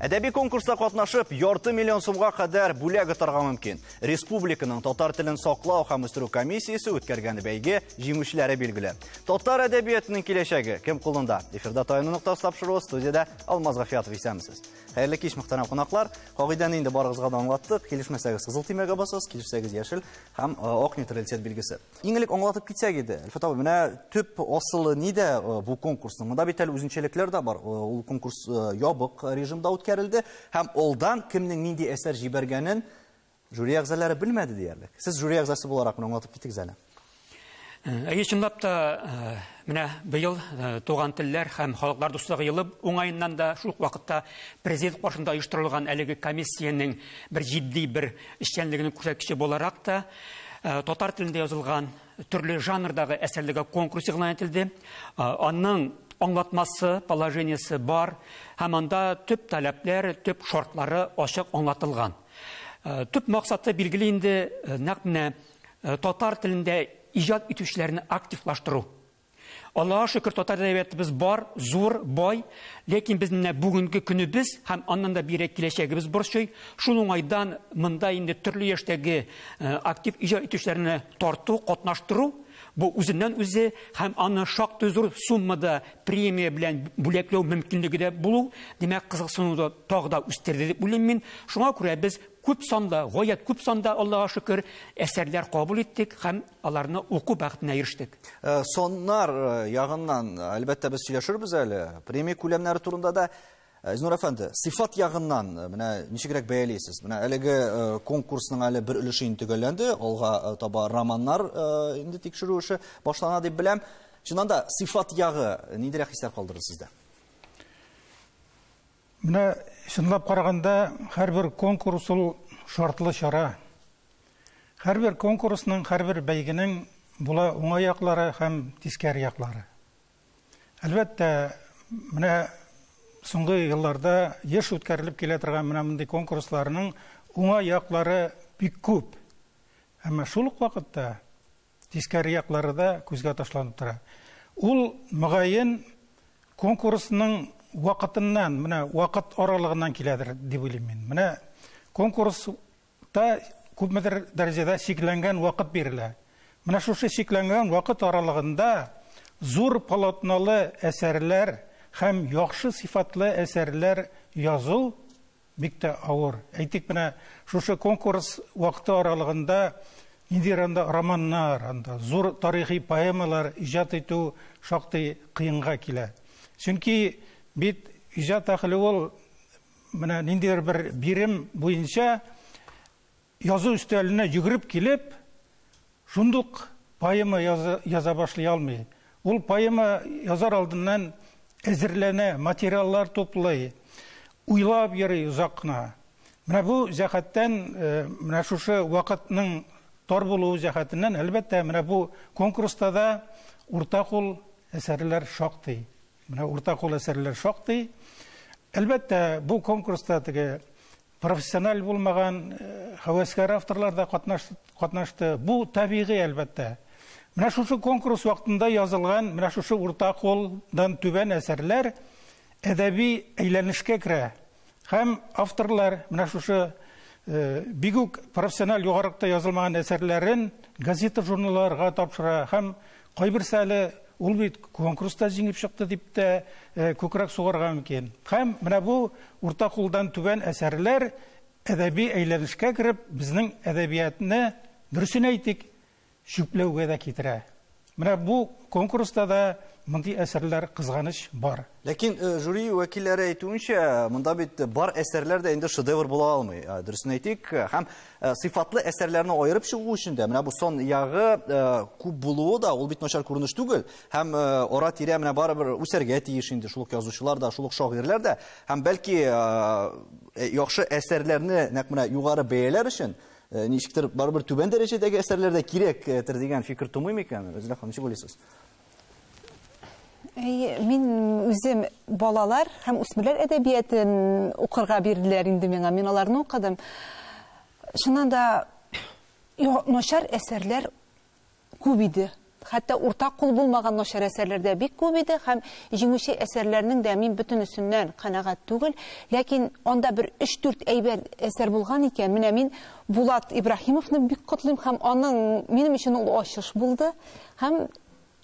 Әдәби конкурста катнашып, ярты миллион сумга кадәр бүләк отарга мөмкин. Республиканың татар телен саклау һәм үстерү комиссиясе үткәргән бәйге җиңүчеләре билгеле. Татар әдәбиятының киләчәге кем кулында? Эфирда Таяну ноктасы тапшыруы, студиядә Алмаз Гафиятов, исәнмесез. Хәерле кич, мөхтәрәм кунаклар. Кагыйдәне инде барыгызга да аңлаттык. Килешмәсәгез, кызыл төймәгә басыгыз, килешсәгез, яшел һәм ак нейтралитет билгесе. Иң элек аңлатып китсәк иде. Әлфәт абый, менә төп асылы нидә бу конкурсның? Монда бит әле үзенчәлекләр дә бар. Ул конкурс ябык режимда үткәрелде һәм алдан кемнең нинди әсәр җибәргәнен жюри әгъзалары белмәде диярлек. Сез жюри әгъзасы буларак моны аңлатып китегез әле. Әйе, чынлап та, менә быел Туган телләр һәм халыклар дуслыгы елы уңаеннан да, шул ук вакытта президент каршында оештырылган әлеге комиссиянең бер җитди бер эшчәнлегенең күрсәткече буларак та, татар телендә язылган төрле жанрдагы әсәрләргә конкурс игълан ителде. Аның аңлатмасы, положениесе бар һәм анда төп таләпләр, төп шартлары ачык аңлатылган. Төп максаты билгеле инде, нәкъ менә татар телендә иҗат итүчеләрне активлаштыру. Аллаһка шөкер, татар әдәбиятыбыз бар, зур, бай, ләкин без менә бүгенге көнебез һәм аннан да бигрәк киләчәгебез борчый. Шул уңайдан монда инде төрле яшьтәге актив иҗат итүчеләрне тарту, катнаштыру, бу үзеннән үзе һәм аны шактый зур суммада премия белән бүләкләү мөмкинлеге дә булу, димәк, кызыксынуны да тагы да үстерде дип уйлыйм мин. Шуңа күрә без күп санда, гаять күп санда, Аллаһка шөкер, әсәрләр кабул иттек һәм аларны уку бәхетенә ирештек. Соннар ягыннан, әлбәттә, без сөйләшербез әле. Премия күләмнәре турында да. Илнур әфәнде, сыйфат ягыннан, менә ничегрәк бәялисез? Менә әлеге конкурсның әле бер өлеше инде төгәлләнде, алга таба романнар инде тикшерү эше башлана дип беләм. Чыннан да, сыйфат ягы ниндирәк хисләр калдырды сездә? Менә чынлап караганда, һәрбер конкурс ул шартлы чара. Һәрбер конкурсның, һәрбер бәйгенең була уңай яклары һәм тискәре яклары. Әлбәттә, менә соңгы елларда еш үткәрелеп килә торган менә мондый конкурсларның уңай яклары бик күп. Әмма шул ук вакытта тискәре яклары да күзгә ташланып тора. Ул мөгаен конкурсның вакытыннан, менә вакыт аралыгыннан киләдер дип уйлыйм мин. Менә конкурста күпмедер дәрәҗәдә чикләнгән вакыт бирелә. Менә шушы чикләнгән вакыт аралыгында зур полотнолы әсәрләр һәм яхшы сыйфатлы әсәрләр язу бик тә авыр. Әйтик, менә шушы конкурс вакыты аралыгында ниндидер анда романнар, анда зур тарихи поэмалар иҗат итү шактый кыенга килә. Чөнки бит иҗат әһеле ул менә ниндидер бер бирем буенча язу өстәленә йөгереп килеп, шундук поэма яза башлый алмый. Ул поэма язар алдыннан әзерләнә, материаллар туплый, уйлап йөри озак кына. Менә бу җәһәттән, менә шушы вакытның тар булуы җәһәтеннән, әлбәттә, менә бу конкурста да урта кул әсәрләр шактый. Менә урта кул әсәрләр шактый. Әлбәттә, бу конкурста теге профессиональ булмаган, һәвәскәр авторлар да катнашты. Бу табигый, әлбәттә. Менә шушы конкурс вакытында язылган, менә шушы урта кулдан түбән әсәрләр әдәби әйләнешкә керә. Һәм авторлар менә шушы бик үк профессиональ югарылыкта язылмаган әсәрләрен газета, журналларга тапшыра. Һәм кайберсе әле ул бит конкурста җиңеп чыкты дип тә күкрәк сугарга мөмкин. Һәм менә бу урта кулдан түбән әсәрләр әдәби әйләнешкә кереп, безнең әдәбиятны, дөресен әйтик, чүпләүгә дә китерә. Менә бу конкурста да мондый әсәрләр кызганыч бар. Ләкин жюри вәкилләре әйтүенчә, монда бит бар әсәрләр дә инде шедевр була алмый. Дөресен әйтик, һәм сыйфатлы әсәрләрне аерып чыгу өчен дә менә бу сон ягы күп булуы да ул бит начар күренеш түгел. Һәм ара-тирә менә барыбер үсәргә тиеш инде шул ук язучылар да, шул ук шагыйрьләр дә. Һәм бәлки яхшы әсәрләрне нәкъ менә югары бәяләр өчен ничектер барыбер түбән дәрәҗәдәге әсәрләр дә кирәктер дигән фикер тумый микән? Рәзилә ханым, ничек уйлыйсыз? Әйе, мин үзем балалар һәм үсмерләр әдәбиятын укырга бирделәр инде миңа. Мин аларны укыдым. Чыннан да, начар әсәрләр күп иде. Хәтта уртак кул булмаган начар әсәрләр дә бик күп иде һәм җиңүче әсәрләрнең дә мин бөтенесеннән канәгать түгел. Ләкин анда бер 3-4 әйбәт әсәр булган икән. Менә мин Булат Ибраһимовны бик котлыйм һәм аның минем өчен ул ачыш булды. Һәм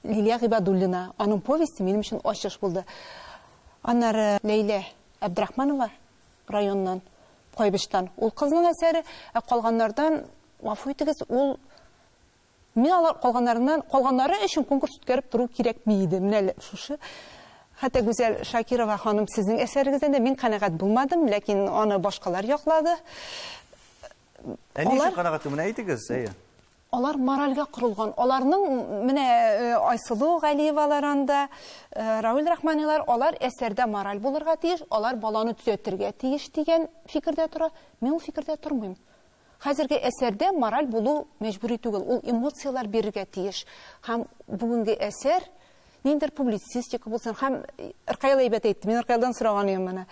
Лилия Гыйбадуллина, аның повесте минем өчен ачыш булды. Аннары Ләйлә Абдрахманова районнан, Кайбычтан. Ул кызның әсәре, ә калганнардан, гафу итегез, ул мин алар калганнарыннан, калганнары өчен конкурс үткәреп тору кирәкми иде. Менә шушы. Хәтта Гүзәл Шакирова ханым, сезнең әсәрегездән дә мин канәгать булмадым, ләкин аны башкалар яклады. Ә ни өчен канәгать менә әйтегез, әйе. Алар моральгә корылган. Аларның менә Айсылу Галиевалар анда, Равил Рахманилар, алар әсәрдә мораль булырга тиеш, алар баланы төзәтергә тиеш дигән фикердә тора. Мин ул фикердә тормыйм. Хәзерге әсәрдә мораль булу мәҗбүри түгел, ул эмоцияләр бирергә тиеш. Һәм бүгенге әсәр ниндер публицистика булсын, һәм Ркаил әйбәт әйтте, мин Ркаилдан сораган идем моны.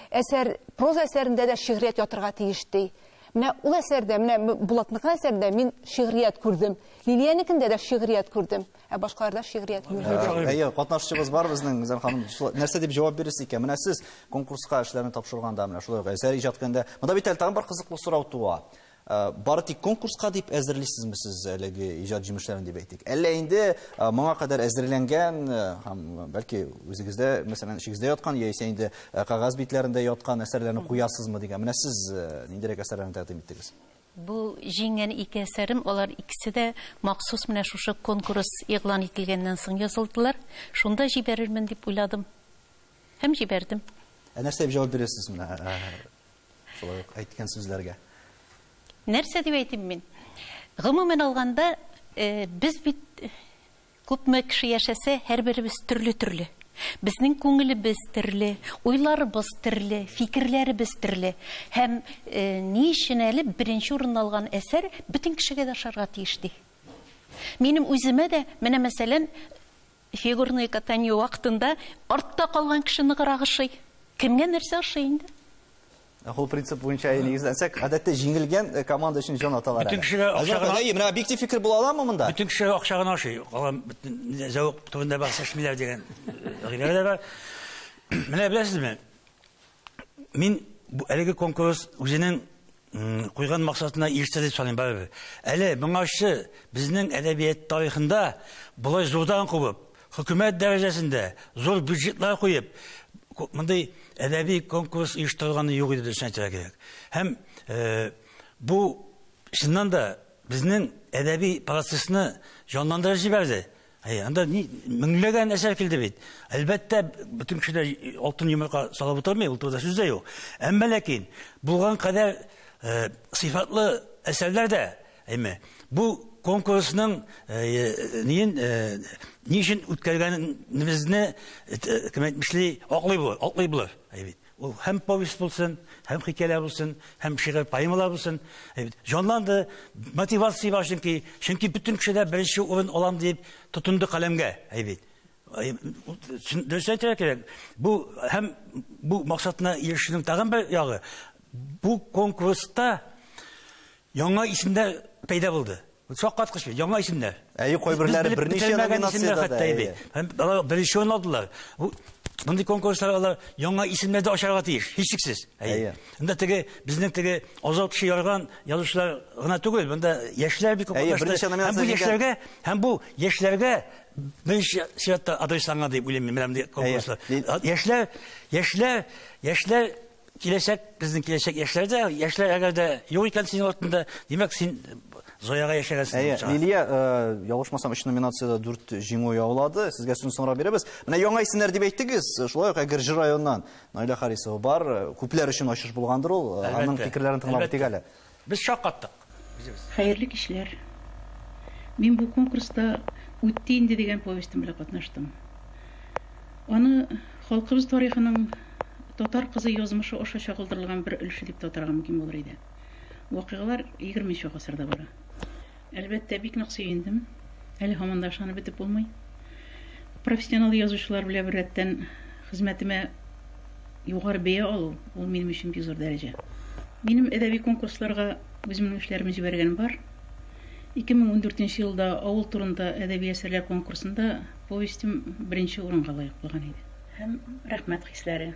Әсәр, проза әсәрендә дә шигърият ятырга тиеш ди. Менә ул әсәрдә, менә Булатныкы әсәрендә мин шигърият күрдем. Лилияныкында да шигърият күрдем. Ә башкаларда шигърият юк иде. Әйе, катнашчыбыз бар безнең, Гүзәл ханым. Нәрсә дип җавап бирерсез икән? Менә сез конкурска эшләрне тапшырганда, менә шулай ук әсәр иҗат иткәндә, монда бит әле тагын бер кызыклы сорау туа. Бары тик конкурска дип әзерлисезме сез әлеге иҗат җимешләрен дип әйтик? Әллә инде моңа кадәр әзерләнгән һәм бәлки үзегездә, мәсәлән, эшегездә яткан яисә инде кәгазь битләрендә яткан әсәрләрне куясызмы дигән. Менә сез ниндирәк әсәрләрне тәкъдим иттегез? Бу җиңгән ике әсәрем, алар икесе дә махсус менә шушы конкурс игълан ителгәннән соң язылдылар. Шунда җибәрермен дип уйладым. Һәм җибәрдем. Ә нәрсә дип җавап бирәсез менә шулай ук әйткән сүзләргә? Нәрсә дип әйтим мин? Гомумән алганда, без бит күпме кеше яшәсә, һәрберебез төрле-төрле. Безнең күңелебез төрле, уйларыбыз төрле, фикерләребез төрле. Һәм ни өчен әле беренче урын алган әсәр бөтен кешегә дә ошарга тиеш ди. Минем үземә дә, менә мәсәлән, фигурное катание вакытында артта калган кеше ныграк ошый. Кемгә нәрсә ошый инде? Ул принцип буенча нигезләнсәк, гадәттә җиңелгән команда өчен җан аталар. Бөтен кешегә акча гына. Әйе, менә объектив фикер була аламы монда? Бөтен кешегә акча гына ошый. Калган бөтен зәвык турында бәхәс эшлиләр дигән гыйбарә дә бар. Менә беләсезме? Мин әлеге конкурс үзенең куйган максатына иреште дип саныйм барыбер. Әле моңарчы безнең әдәбият тарихында болай зурдан кубып, хөкүмәт дәрәҗәсендә зур бюджетлар куеп, мондый әдәби конкурс оештырылганы юк иде дөресен әйтергә кирәк. Һәм бу чыннан да безнең әдәби процессны җанландырып җибәрде. Әй, анда ни меңләгән әсәр килде бит. Әлбәттә, бөтен кеше дә алтын йомырка салып утырмый, ул турыда сүз дә юк. Әмма ләкин булган кадәр сыйфатлы әсәрләр дә, әйме, бу конкурсның ни өчен үткәргәнебезне кем әйтмешли, аклый булыр, аклый булыр, әй бит. Ул һәм повесть булсын, һәм хикәяләр булсын, һәм шигырь поэмалар булсын, әй бит. Җанланды, мотивация бар чөнки, чөнки бөтен кеше дә беренче урын алам дип тотынды каләмгә, әй бит. Дөрес әйтергә кирәк. Бу һәм бу максатына ирешүнең тагын бер ягы, бу конкурста яңа исемнәр пәйда булды. Шаккаткыч бит, яңа исемнәр. Әйе, кайберләре берничә номинациядә дә, әйе. Һәм алар беренче урын алдылар. Бу мондый конкурслар алар яңа исемнәр дә ачарга тиеш, һичшиксез. Әйе. Монда теге безнең теге азат кеше ярган язучылар гына түгел, монда яшьләр бик күп Әйе, катнашты. берничә Һәм бу номинация яшьләргә, һәм бу яшьләргә беренче чиратта адресланган дип уйлыйм мин, менә мондый конкурслар. Әйе. Яшьләр, яшьләр, яшьләр киләчәк, безнең киләчәк яшьләр дә, яшьләр әгәр дә юк икән синең артында, димәк, син заяга яшәгәнсең. Әйе, Лилия, ялгышмасам, 3 номинациядә 4 җиңү яулады. Сезгә сүзне соңрак бирәбез. Менә яңа исемнәр дип әйттегез, шулай ук Әгерҗе районыннан Наилә Харисова бар. Күпләр өчен ачыш булгандыр ул. Аның Әлбәттә. фикерләрен тыңлап үтик әле. Без шаккаттык. Хәерле кичләр. Мин бу конкурста Үтте инде дигән повестем белән катнаштым. Аны халкыбыз тарихының татар кызы язмышы аша чагылдырылган бер өлеше дип татарга мөмкин булыр иде. Вакыйгалар егерменче гасырда бара. Әлбәттә, бик нык сөендем. Әле һаман да ышанып бетеп булмый. Профессионал язучылар белән беррәттән хезмәтемә югары бәя алу, ул минем өчен бик зур дәрәҗә. Минем әдәби конкурсларга үземнең эшләремне җибәргәнем бар. 2014 елда авыл турында әдәби әсәрләр конкурсында повестем беренче урынга лаек булган иде. Һәм рәхмәт хисләре.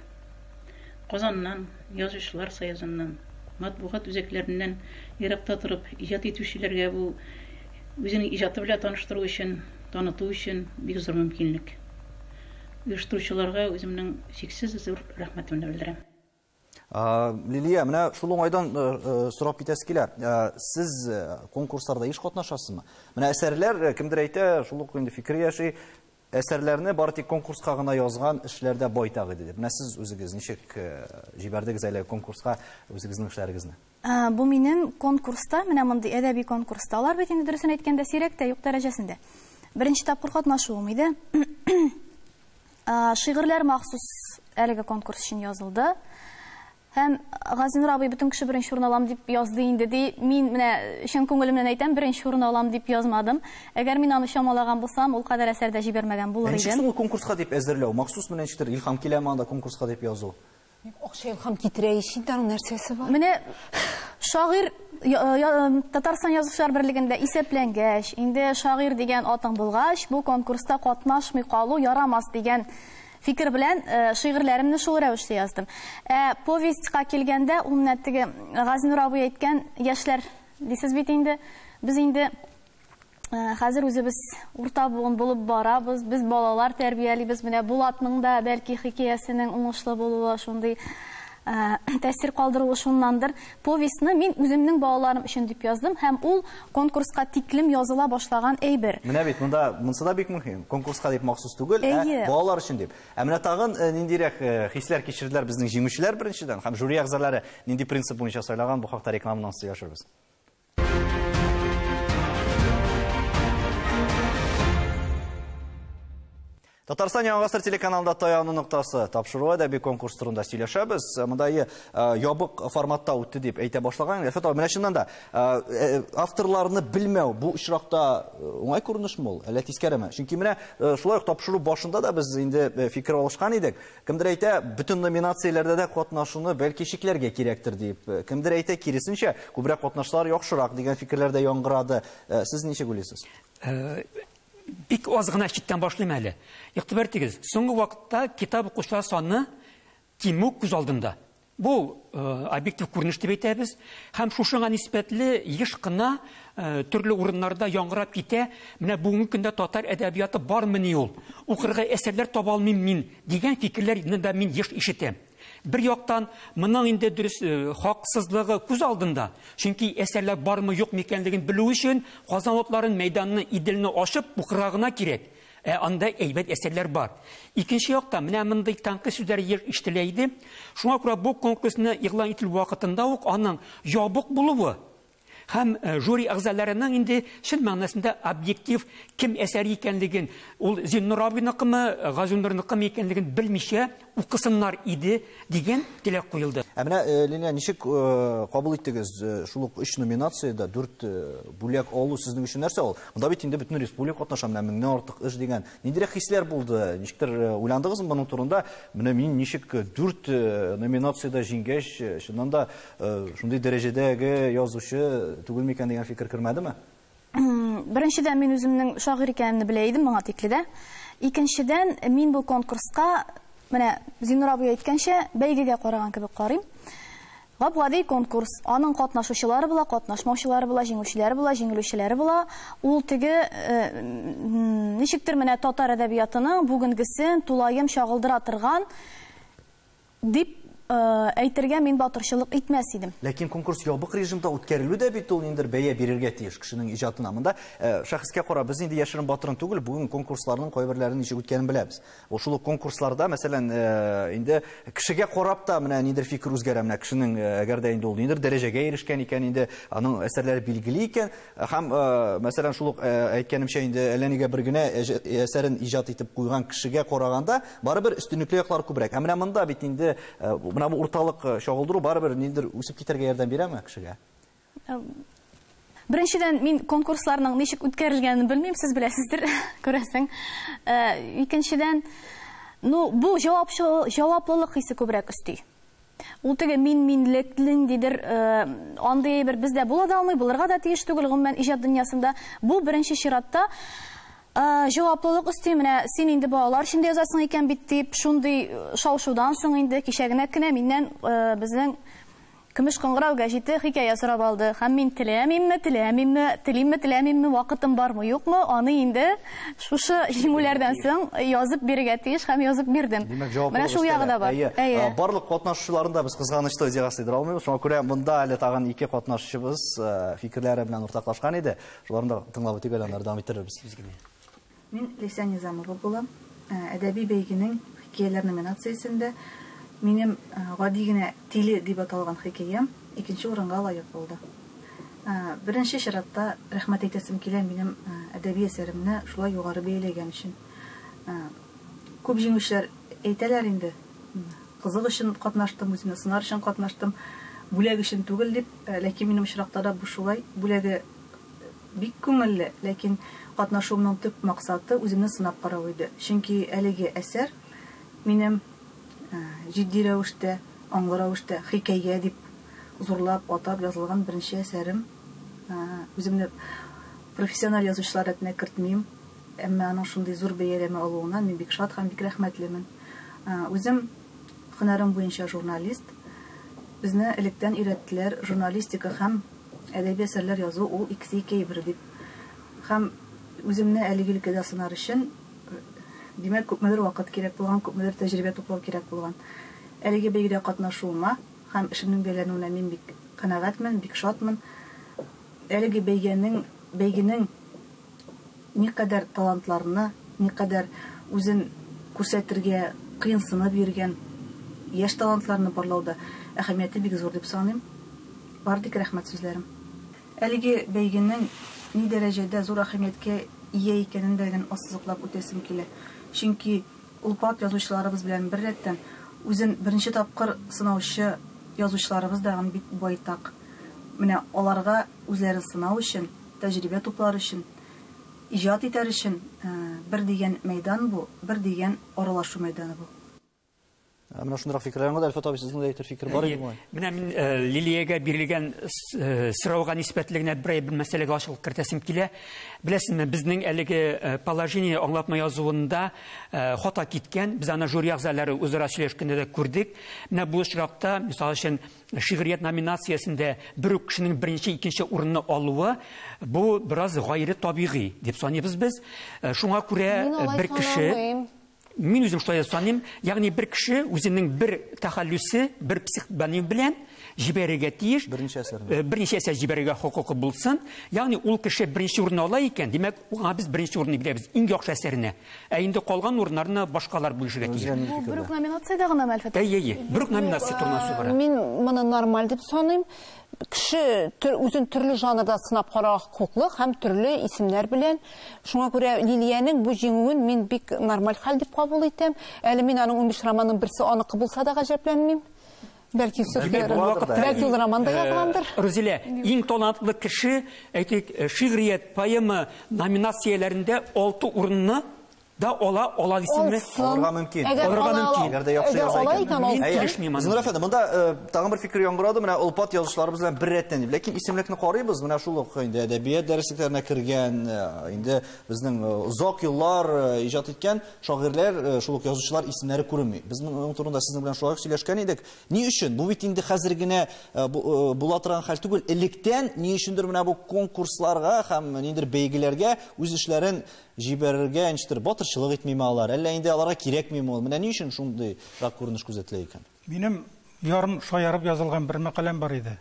Казаннан, Язучылар союзыннан, матбугат үзәкләреннән еракта торып иҗат итүчеләргә бу үзенең иҗаты белән таныштыру өчен, таныту өчен бик зур мөмкинлек. Оештыручыларга үземнең чиксез зур рәхмәтемне белдерәм. Лилия, менә шул уңайдан сорап китәсе килә. Сез конкурсларда еш катнашасызмы? Менә әсәрләр, кемдер әйтә, шул ук инде фикер яши, әсәрләрне бары тик конкурска гына язган эшләрдә байтак иде дип. Менә сез үзегез ничек җибәрдегез әле конкурска үзегезнең эшләрегезне? Бу минем конкурста, менә мондый әдәби конкурста, алар бит инде дөресен әйткәндә сирәк тә юк дәрәҗәсендә. Беренче тапкыр катнашуым иде. Шигырьләр махсус әлеге конкурс өчен язылды. Һәм Газинур абый бөтен кеше беренче урын алам дип язды инде ди. Мин менә чын күңелемнән әйтәм, беренче урын алам дип язмадым. Әгәр мин аны чамалаган булсам, ул кадәр әсәр дә җибәрмәгән булыр идем. Ничек ул конкурска дип әзерләү? Махсус менә ничектер илһам киләме анда конкурска дип язу? Акча илһам китерә ич, инде аның нәрсәсе бар? Менә шагыйрь Татарстан Язучылар берлегендә исәпләнгәч, инде шагыйрь дигән атың булгач, бу конкурста катнашмый калу ярамас дигән фикер белән шигырьләремне шул рәвешле яздым. Ә повестька килгәндә, ул менә теге Газинур абый әйткән яшьләр дисез бит инде. Без инде хәзер үзебез урта буын булып барабыз, без балалар тәрбиялибез. Менә Булатның да бәлки хикәясенең уңышлы булуы шундый тәэсир калдыруы шуннандыр. Повестьны мин үземнең балаларым өчен дип яздым һәм ул конкурска тиклем языла башлаган әйбер. Менә бит монда монсы да бик мөһим. Конкурска дип махсус түгел, ә балалар өчен дип. Ә менә тагын ниндирәк хисләр кичерделәр безнең җиңүчеләр беренчедән һәм жюри әгъзалары нинди принцип буенча сайлаган, бу хакта рекламадан сөйләшербез. Татарстан Яңа гасыр телеканалында таяну ноктасы тапшыру әдәби конкурс турында сөйләшәбез. Монда ябык форматта үтте дип әйтә башлаган. Әлфәт абый, менә чыннан да авторларны белмәү бу очракта уңай күренешме ул, әллә тискәреме? Чөнки менә шулай ук тапшыру башында да без инде фикер алышкан идек. Кемдер әйтә, бөтен номинацияләрдә дә катнашуны бәлки чикләргә кирәктер дип. Кемдер әйтә, киресенчә, күбрәк катнашлар яхшырак дигән фикерләр дә яңгырады. Сез ничек уйлыйсыз? Бик аз гына читтән башлыйм әле. Игътибар итегез, соңгы вакытта китап укучылар саны кимү күз алдында. Бу объектив күренеш дип әйтәбез. Һәм шушыңа нисбәтле еш кына төрле урыннарда яңгырап китә. Менә бүгенге көндә татар әдәбияты бармыни ул? Укырга әсәрләр таба алмыйм мин дигән фикерләрне дә мин еш ишетәм. Бер яктан моның инде дөрес хаксызлыгы күз алдында. Чөнки әсәрләр бармы юк микәнлеген белү өчен Казан утларын, мәйданны, Иделне ачып укырга гына кирәк. Ә анда әйбәт әсәрләр бар. Икенче яктан менә мондый тәнкыйть сүзләре еш ишетелә иде. Шуңа күрә бу конкурсны игълан ителү вакытында ук аның ябык булуы һәм жюри әгъзаларының инде чын мәгънәсендә объектив кем әсәре икәнлеген, ул Зиннур абыйныкымы, Газинурныкымы икәнлеген белмичә укысыннар иде дигән теләк куелды. Ә менә Лилия, ничек кабул иттегез шул ук 3 номинациядә 4 бүләк алу сезнең өчен нәрсә ул? Монда бит инде бөтен республика катнаша, менә меңнән артык эш дигән. Ниндирәк хисләр булды? Ничектер уйландыгызмы моның турында? Менә мин ничек 4 номинациядә җиңгәч, чыннан да шундый дәрәҗәдәге язучы түгел микән дигән фикер кермәдеме? Беренчедән, мин үземнең шагыйрь икәнемне белә идем моңа тикле дә. Икенчедән, мин бу конкурска, менә Зиннур абый әйткәнчә, бәйгегә караган кебек карыйм. Гап-гади конкурс. Аның катнашучылары була, катнашмаучылары була, җиңүчеләре була, җиңелүчеләре була. Ул теге ничектер менә татар әдәбиятының бүгенгесен тулаем чагылдыра торган дип әйтергә мин батырчылык итмәс идем. Ләкин конкурс ябык режимда үткәрелү дә бит ул ниндидер бәя бирергә тиеш кешенең иҗатына. Монда шәхескә карап, без инде яшерен батырын түгел, бүген конкурсларның кайберләрен ничек үткәнен беләбез. Ул шул ук конкурсларда, мәсәлән, инде кешегә карап та менә ниндидер фикер үзгәрә, менә кешенең әгәр дә инде ул ниндидер дәрәҗәгә ирешкән икән, инде аның әсәрләре билгеле икән, һәм мәсәлән, шул ук әйткәнемчә инде әллә нигә бер генә әсәрен иҗат итеп куйган кешегә караганда барыбер өстенлекле яклар күбрәк. Ә менә монда бит инде менә бу урталык чагылдыру барыбер ниндидер үсеп китәргә ярдәм бирәме кешегә? Беренчедән, мин конкурсларның ничек үткәрелгәнен белмим, сез беләсездер, күрәсең. Икенчедән, ну, бу җаваплылык хисе күбрәк өсти. Ул теге мин-минлек, ниндидер андый әйбер бездә була да алмый, булырга да тиеш түгел, гомумән иҗат дөньясында. Бу беренче чиратта җаваплылык өсти. Менә син инде балалар өчен дә язасың икән бит дип, шундый шау-шудан соң инде кичә генә кенә миннән безнең Көмеш кыңгырау гәҗите хикәя сорап алды. Һәм мин теләмимме, теләмимме, телимме, теләмимме, вакытым бармы, юкмы, аны инде шушы җиңүләрдән соң язып бирергә тиеш һәм язып бирдем. Димәк, җаваплылык Менә шул ягы да бар. Әйе. Әйе. Барлык катнашучыларны да без кызганычлы идеяга сыйдыра алмыйбыз. Шуңа күрә монда әле тагын ике катнашучыбыз фикерләре белән уртаклашкан иде. Шуларны да тыңлап үтик әле, аннары дәвам иттерербез. Мин Ләйсән Низамова булам. Әдәби бәйгенең хикәяләр номинациясендә минем гади генә Тиле дип аталган хикәям икенче урынга лаек булды. Беренче чиратта рәхмәт әйтәсем килә минем әдәби әсәремне шулай югары бәяләгән өчен. Күп җиңүчеләр әйтәләр инде, кызык өчен катнаштым, үземне сынар өчен катнаштым, бүләк өчен түгел дип, ләкин минем очракта да бу шулай, бүләге бик күңелле, ләкин катнашуымның төп максаты үземне сынап карау иде. Чөнки әлеге әсәр минем җитди рәвештә, аңлы рәвештә хикәя дип зурлап, атап язылган беренче әсәрем. Үземне профессиональ язучылар рәтенә кертмим, әмма аның шундый зур бәяләмә алуына мин бик шат һәм бик рәхмәтлемен. Үзем һөнәрем буенча журналист. Безне электән өйрәттеләр журналистика һәм әдәби әсәрләр язу ул икесе ике әйбер дип. Һәм үземне әлеге өлкәдә сынар өчен, димәк, күпмедер вакыт кирәк булган, күпмедер тәҗрибә туплау кирәк булган. Әлеге бәйгедә катнашуыма һәм эшемнең бәяләнүенә мин бик канәгатьмен, бик шатмын. Әлеге бәйгенең никадәр талантларны, никадәр үзен күрсәтергә кыенсынып йөргән яшь талантларны барлауда әһәмияте бик зур дип саныйм. Бар тик рәхмәт сүзләрем. Әлеге бәйгенең ни дәрәҗәдә зур әһәмияткә ия икәнен дә генә ассызыклап үтәсем килә. Чөнки олпат язучыларыбыз белән бер рәттән үзен беренче тапкыр сынаучы язучыларыбыз да бик байтак. Менә аларга үзләрен сынау өчен, тәҗрибә туплар өчен, иҗат итәр өчен бер дигән мәйдан бу, бер дигән аралашу мәйданы бу. Менә шундыйрак фикерләр бар, Әлфәт абый, сезнең дә әйтер фикер бар иде бугай. Менә мин Лилиягә бирелгән сорауга нисбәтле генә бер мәсьәләгә ачыклык кертәсем килә. Беләсезме, безнең әлеге положение аңлатма язуында хата киткән. Без аны жюри әгъзалары үзара сөйләшкәндә дә күрдек. Менә бу очракта, мисал өчен, шигърият номинациясендә бер үк кешенең беренче, икенче урынны алуы бу бераз гайре табигый дип саныйбыз без. Шуңа күрә бер кеше Мин үзем шулай саныйм, ягъни бер кеше үзенең бер тәхәллүсе, бер псевдоним белән җибәрергә тиеш. Берничә әсәр. Берничә әсәр җибәрергә хокукы булсын. Ягъни ул кеше беренче урынны ала икән, димәк, аңа без беренче урынны бирәбез, иң яхшы әсәренә. Ә инде калган урыннарны башкалар бүлешергә тиеш. Бу бер үк номинациядә гына, Әлфәт? Әйе, әйе, бер үк номинация турында сүз бара. Мин моны нормаль дип саныйм. Кеше үзен төрле жанрда сынап карарга хокуклы һәм төрле исемнәр белән. Шуңа күрә Лилиянең бу җиңүен мин бик нормаль хәл дип кабул итәм. Әле мин аның 15 романның берсе аныкы булса да гаҗәпләнмим. Бәлки бәлки ул роман да язгандыр. Рузилә, иң талантлы кеше, әйтик, шигърият, поэма номинацияләрендә 6 урынны да ала дисеңме? Алырга мөмкин. Алырга мөмкин. Әгәр дә яхшы яза икән. Мин килешмим аны. Зиннур әфәнде, монда тагын бер фикер яңгырады, менә олпат язучыларыбыз белән бер рәттән дип. Ләкин исемлекне карыйбыз, менә шул ук инде әдәбият дәреслекләренә кергән, инде безнең озак еллар иҗат иткән шагыйрьләр, шул ук язучылар исемнәре күренми. Без моның турында сезнең белән шулай ук сөйләшкән идек. Ни өчен? Бу бит инде хәзер генә була торган хәл түгел. Электән ни өчендер менә бу конкурсларга һәм ниндидер бәйгеләргә үз эшләрен җибәрергә ничектер батырчылык итмиме алар, әллә инде аларга кирәкмиме ул? Менә ни өчен шундыйрак күренеш күзәтелә икән? Минем ярым шаярып язылган бер мәкаләм бар иде.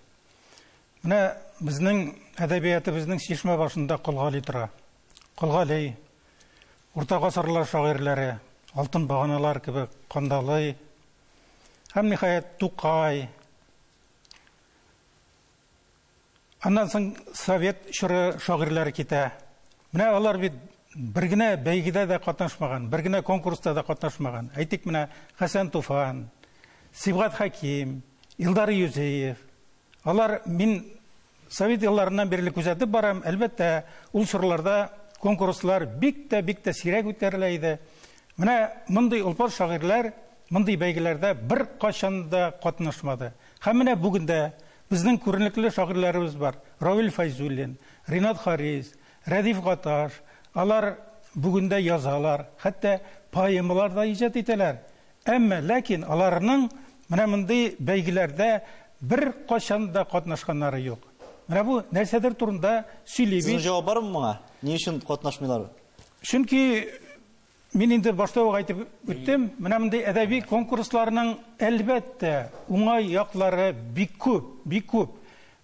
Менә безнең әдәбиятыбызның чишмә башында Кол Гали тора. Кол Гали, урта гасырлар шагыйрьләре, алтын баганалар кебек Кандалый һәм ниһаять Тукай. Аннан соң совет чоры шагыйрьләре китә. Менә алар бит бер генә бәйгедә дә катнашмаган, бер генә конкурста да катнашмаган. Әйтик, менә Хәсән Туфан, Сибгат Хәким, Илдар Юзеев. Алар мин совет елларыннан бирле күзәтеп барам. Әлбәттә, ул чорларда конкурслар бик тә, бик тә сирәк үткәрелә иде. Менә мондый олпат шагыйрьләр мондый бәйгеләрдә беркайчан да катнашмады. Һәм менә бүген дә безнең күренекле шагыйрьләребез бар. Равил Фәйзуллин, Ринат Харис, Рәдиф Гаташ. Алар бүген дә язалар, хәтта поэмалар да иҗат итәләр. Әмма ләкин аларның менә мондый бәйгеләрдә беркайчан да катнашканнары юк. Менә бу нәрсәдер турында сөйли бит. Сезнең җавап бармы моңа? Ни өчен катнашмыйлар? Чөнки мин инде башта ук әйтеп үттем, менә мондый әдәби конкурсларның әлбәттә уңай яклары бик күп, бик күп.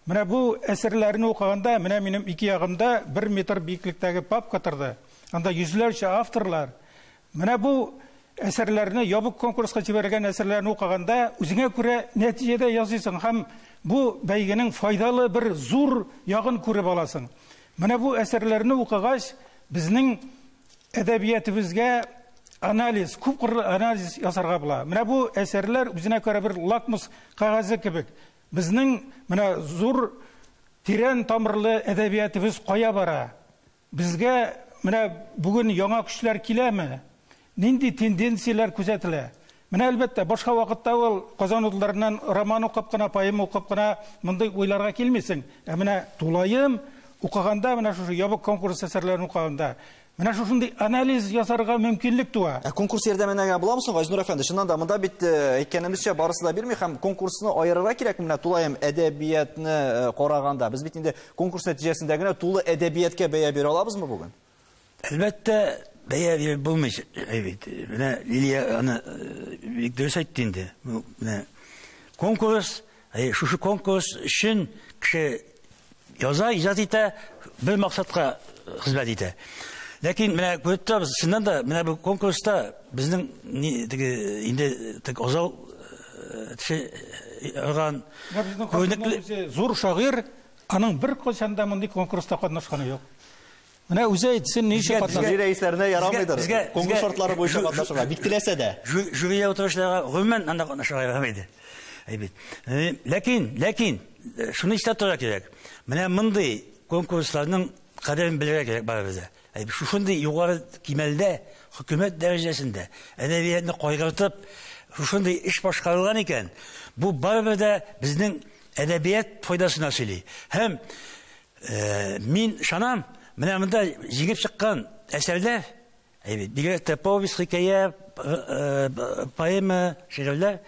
Менә бу әсәрләрне укыганда, менә минем ике ягымда 1 метр биеклектәге папка торды. Анда йөзләрчә авторлар. Менә бу әсәрләрне, ябык конкурска җибәрелгән әсәрләрне укыганда, үзеңә күрә нәтиҗәдә ясыйсың һәм бу бәйгенең файдалы бер зур ягын күреп аласың. Менә бу әсәрләрне укыгач, безнең әдәбиятыбызга анализ, күп кырлы анализ ясарга була. Менә бу әсәрләр үзенә күрә бер лакмус кәгазе кебек. Безнең менә зур тирән тамырлы әдәбиятыбыз кая бара? Безгә менә бүген яңа көчләр киләме? Нинди тенденцияләр күзәтелә? Менә әлбәттә, башка вакытта ул Казан утларыннан роман укып кына, поэма укып кына мондый уйларга килмисең. Ә менә тулаем укыганда, менә шушы ябык конкурс әсәрләрен укыганда, менә шушындый анализ ясарга мөмкинлек туа. Ә конкурс ярдәмендә генә буламы соң, Газинур әфәнде? Чыннан да, монда бит әйткәнебезчә барысы да бирми һәм конкурсны аерырга кирәк менә тулаем әдәбиятны караганда. Без бит инде конкурс нәтиҗәсендә генә тулы әдәбиятка бәя бирә алабызмы бүген? Әлбәттә, бәя биреп булмый бит. Менә Лилия аны бик дөрес әйтте инде. Менә конкурс, шушы конкурс өчен кеше яза, иҗат итә, бер максатка хезмәт итә. Ләкин менә күреп торабыз, чыннан да менә бу конкурста безнең теге инде теге азал кеше орган күренекле зур шагыйрь, аның беркайчан да мондый конкурста катнашканы юк. Менә үзе әйтсен, ни өчен катнаша? Жюри рәисләренә ярамыйдыр. Конкурс шартлары буенча катнашырга бик теләсә дә. Жюрида утыручыларга гомумән анда катнашырга ярамый. Әйбәт. Ләкин шуны истә тотарга кирәк. Менә мондый конкурсларның кадерен белергә кирәк барыбыз да. Шушындый югары кимәлдә, хөкүмәт дәрәҗәсендә әдәбиятны кайгыртып, шушындый эш башкарылган икән, бу барыбер дә безнең әдәбият файдасына сөйли. Һәм мин ышанам, менә монда җигеп чыккан әсәрләр, бигрәк тә повесть, хикәя, поэма, шигырьләр,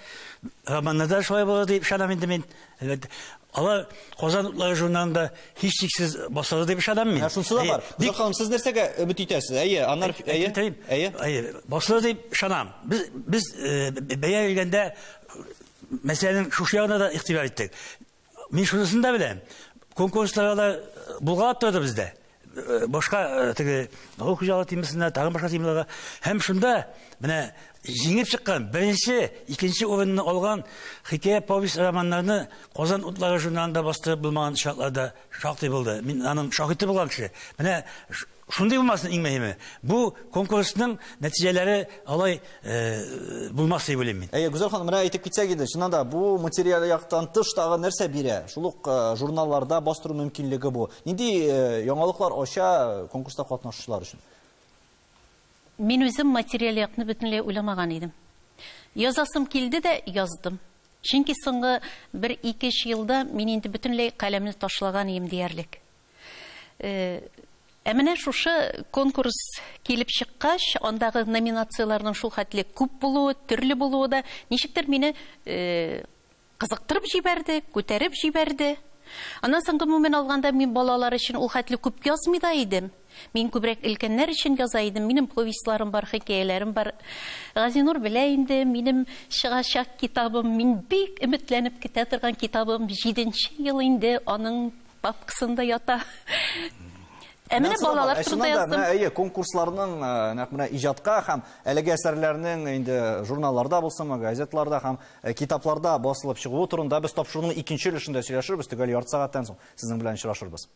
романнарда шулай булыр дип ышанам инде мин. Әлбәттә, алар Казан утлары журналында һичшиксез басылыр дип ышанам мин. Шунысы да бар. Гүзәл ханым, сез нәрсәгә өмет итәсез? Әйе, аннар, әйе, әйе. Басылыр дип ышанам. Без бәя биргәндә мәсьәләнең шушы ягына да игътибар иттек. Мин шунысын да беләм. Конкурсларга да булгалап торды бездә. Башка теге авыл хуҗалыгы темасында, тагын башка темаларга. Һәм шунда менә җиңеп чыккан беренче, икенче урынны алган хикәя, повесть, романнарны Казан утлары журналында бастырып булмаган шартларда шактый булды. Мин аның шаһиты булган кеше. Менә шундый булмасын иң мөһиме. Бу конкурсның нәтиҗәләре алай булмас дип уйлыйм мин. Әйе, Гүзәл ханым, менә әйтеп китсәк инде, чыннан да бу материаль яктан тыш тагы нәрсә бирә? Шул ук журналларда бастыру мөмкинлеге бу. Нинди яңалыклар ача конкурста катнашучылар өчен? Мин үзем материаль якны бөтенләй уйламаган идем. Язасым килде дә яздым. Чөнки соңгы бер ике-өч елда мин инде бөтенләй каләмне ташлаган идем диярлек. Ә менә шушы конкурс килеп чыккач, андагы номинацияләрнең шул хәтле күп булуы, төрле булуы да ничектер мине кызыктырып җибәрде, күтәреп җибәрде. Аннан соң гомумән алганда мин балалар өчен ул хәтле күп язмый да идем. Мин күбрәк өлкәннәр өчен яза идем. Минем повестьларым бар, хикәяләрем бар. Газинур белә инде, минем чыгачак китабым, мин бик өметләнеп көтә торган китабым 7 ел инде аның папкасында ята. Ә менә балалар турында яздым. Әйе, конкурсларның нәкъ менә иҗатка һәм әлеге әсәрләрнең инде журналларда булсынмы, газетларда һәм китапларда басылып чыгуы турында без тапшыруның икенче өлешендә сөйләшербез, төгәл ярты сәгатьтән соң сезнең белән очрашырбыз.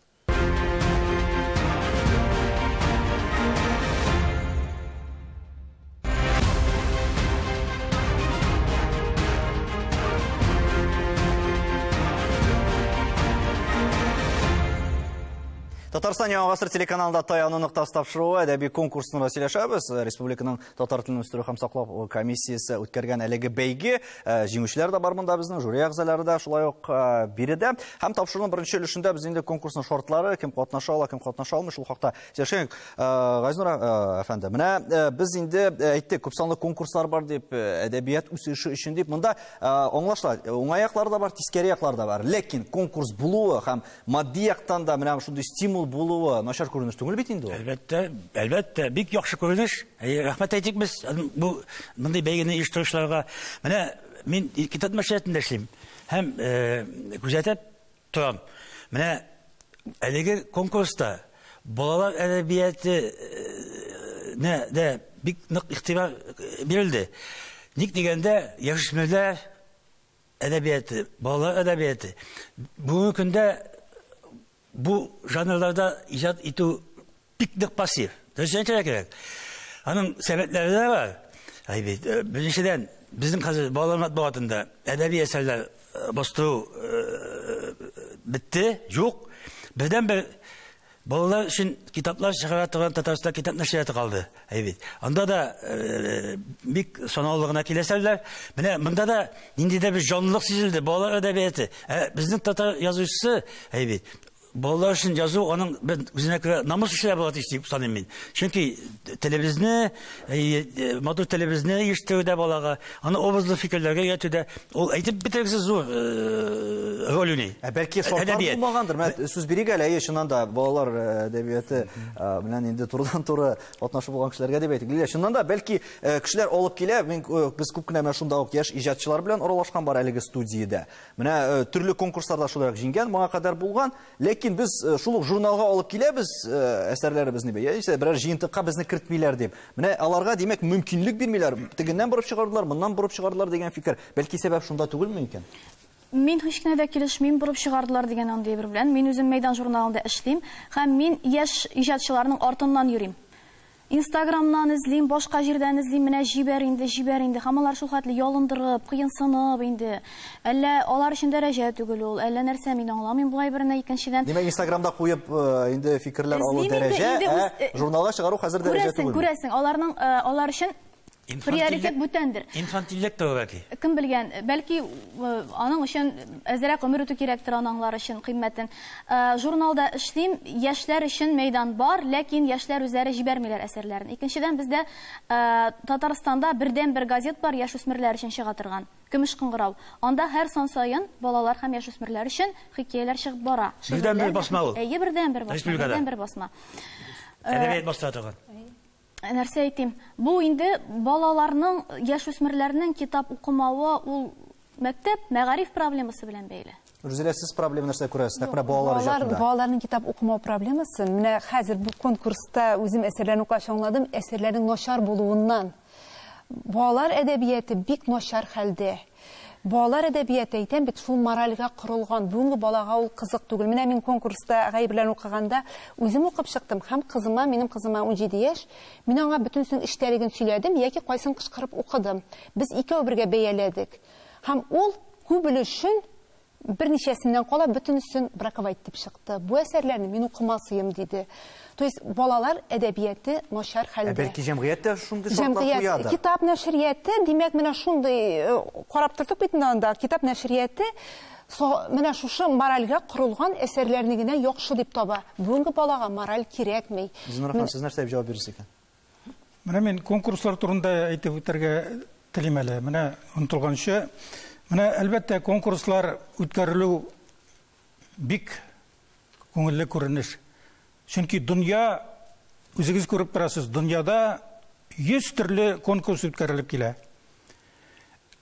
Татарстан Яңа гасыр телеканалында Таяну ноктасы тапшыруы әдәби конкурсында сөйләшәбез. Республиканың татар телен үстерү һәм саклау комиссиясе үткәргән әлеге бәйге, җиңүчеләр дә бар монда безнең, жюри әгъзалары да шулай ук биредә. Һәм тапшыруның беренче өлешендә без инде конкурсның шартлары, кем катнаша ала, кем катнаша алмый, шул хакта сөйләшәйек. Газинур әфәнде, менә без инде әйттек, күпсанлы конкурслар бар дип, әдәбият үсеше өчен дип, монда аңлашыла, уңай яклары да бар, тискәре яклары да бар. Ләкин конкурс булуы һәм матди яктан да менә шундый стимул булуы начар күренеш түгел бит инде ул. Әлбәттә, әлбәттә, бик яхшы күренеш. Рәхмәт әйтик без бу мондый бәйгене оештыручыларга. Менә мин китап нәшриятында эшлим һәм күзәтеп торам. Менә әлеге конкурста балалар әдәбияты дә бик нык игътибар бирелде. Ник дигәндә, яшүсмерләр әдәбияты, балалар әдәбияты бүгенге көндә бу жанрларда иҗат итү бик нык пассив. Дөресен әйтергә кирәк. Аның сәбәпләре дә бар. Әй бит, беренчедән, безнең хәзер балалар матбугатында әдәби әсәрләр бастыру бетте, юк. Бердән-бер балалар өчен китаплар чыгара торган Татарстан китап нәшрияты калды. Әй бит. Анда да бик санаулы гына килә әсәрләр. Менә монда да ниндидер бер җанлылык сизелде, балалар әдәбияты. Безнең татар язучысы, әй бит, балалар өчен язу аның үзенә күрә намус эше була дип саныйм мин. Чөнки телебезне, матур телебезне ирештерүдә балага, аны образлы фикерләргә өйрәтүдә ул әйтеп бетергесез зур роль уйный. Ә бәлки шартлар булмагандыр. Менә сүз бирик әле, әйе, чыннан да балалар әдәбияты белән инде турыдан-туры катнашы булган кешеләргә дип әйтик. Лилия, чыннан да бәлки кешеләр алып килә, без күп кенә менә шунда ук яшь иҗатчылар белән аралашкан бар әлеге студиядә. Менә төрле конкурсларда шулай ук җиңгән, моңа кадәр булган, ләкин без шул ук журналга алып киләбез әсәрләребезне, яисә берәр җыентыкка безне кертмиләр дип. Менә аларга, димәк, мөмкинлек бирмиләр. Тегеннән борып чыгардылар, моннан борып чыгардылар дигән фикер. Бәлки сәбәп шунда түгелме икән? Мин һич кенә дә килешмим, борып чыгардылар дигән андый бер белән. Мин үзем Мәйдан журналында эшлим һәм мин яшь иҗатчыларның артыннан йөрим. Инстаграмнан эзлим, башка җирдән эзлим, менә җибәр инде, җибәр инде. Һәм алар шул хәтле ялындырып, кыенсынып инде. Әллә алар өчен дәрәҗә түгел ул, әллә нәрсә, мин аңламыйм болай берне, икенчедән. Димәк, Инстаграмда куеп инде фикерләр алу дәрәҗә, журналга чыгару хәзер дәрәҗә түгел. Күрәсең, аларның алар өчен приоритет бүтәндер. Инфантиллек тә бәлки. Кем белгән, бәлки аның өчен әзрәк гомер үтү кирәктер, аны аңлар өчен кыйммәтен. Журналда эшлим, яшьләр өчен мәйдан бар, ләкин яшьләр үзләре җибәрмиләр әсәрләрен. Икенчедән, бездә Татарстанда бердән-бер газет бар, яшүсмерләр өчен чыга торган. Көмеш кыңгырау. Анда һәр сан саен балалар һәм яшүсмерләр өчен хикәяләр чыгып бара. Бердән-бер басма ул. Әйе, бердән-бер басма. Бердән-бер басма. Әдәбият бастыра торган. Нәрсә әйтим? Бу инде балаларның, яшүсмерләрнең китап укымавы ул мәктәп, мәгариф проблемасы белән бәйле. Рүзилә, сез проблема нәрсә күрәсез? Нәкъ менә балалар иҗатында. Балаларның китап укымау проблемасы, менә хәзер бу конкурста үзем әсәрләрне укыгач аңладым, әсәрләрнең начар булуыннан. Балалар әдәбияты бик начар хәлдә. Балалар әдәбияты, әйтәм бит, шул моральгә корылган. Бүгенге балага ул кызык түгел. Менә мин конкурста агай белән укыганда үзем укып чыктым һәм кызыма, минем кызыма 17 яшь, мин аңа бөтенсен эчтәлеген сөйләдем яки кайсын кычкырып укыдым. Без икәү бергә бәяләдек. Һәм ул күп өлешен берничәсеннән кала бөтенесен браковать дип чыкты. Бу әсәрләрне мин укымасыем диде. То есть балалар әдәбияты начар хәлдә. Бәлки җәмгыять тә шундый шартлар куядыр. Китап нәшрияты, димәк, менә шундый карап тордык бит инде анда. Китап нәшрияты менә шушы моральгә корылган әсәрләрне генә яхшы дип таба. Бүгенге балага мораль кирәкми. Зиннур ханым, сез нәрсә дип җавап бирерсез икән? Менә мин конкурслар турында әйтеп үтәргә телим әле. Менә онытылганчы, менә әлбәттә конкурслар үткәрелү бик күңелле күренеш. Чөнки дөнья, үзегез күреп торасыз, дөньяда 100 төрле конкурс үткәрелеп килә.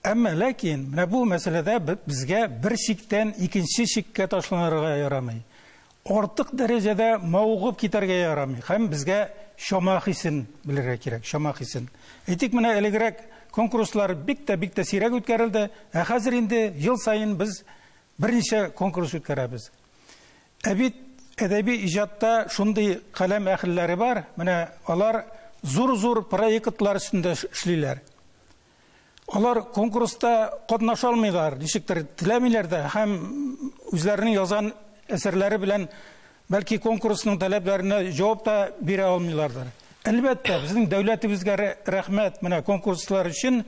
Әмма ләкин менә бу мәсьәләдә безгә бер чиктән икенче чиккә ташланырга ярамый. Артык дәрәҗәдә мавыгып китәргә ярамый. Һәм безгә чама хисен белергә кирәк, чама хисен. Әйтик, менә элегрәк конкурслар бик тә, бик тә сирәк үткәрелде. Ә хәзер инде ел саен без берничә конкурс үткәрәбез. Ә бит әдәби иҗатта шундый каләм әһелләре бар, менә алар зур-зур проектлар өстендә эшлиләр. Алар конкурста катнаша алмыйлар, ничектер теләмиләр дә һәм үзләренең язган әсәрләре белән бәлки конкурсның таләпләренә җавап та бирә алмыйлардыр. Әлбәттә, безнең дәүләтебезгә рәхмәт, менә конкурслар өчен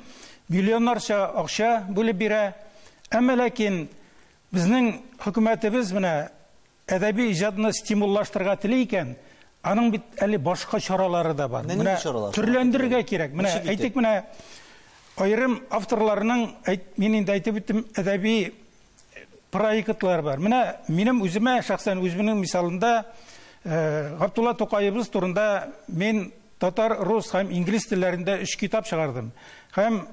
миллионнарча акча бүлеп бирә. Әмма ләкин безнең хөкүмәтебез менә әдәби иҗатны стимуллаштырырга тели икән, аның бит әле башка чаралары да бар. Менә төрләндерергә кирәк. Менә әйтик, менә аерым авторларның, мин инде әйтеп үттем, әдәби проектлар бар. Менә минем үземә, шәхсән үземнең мисалында, Габдулла Тукаебыз турында мин татар, рус һәм инглиз телләрендә 3 китап чыгардым. Һәм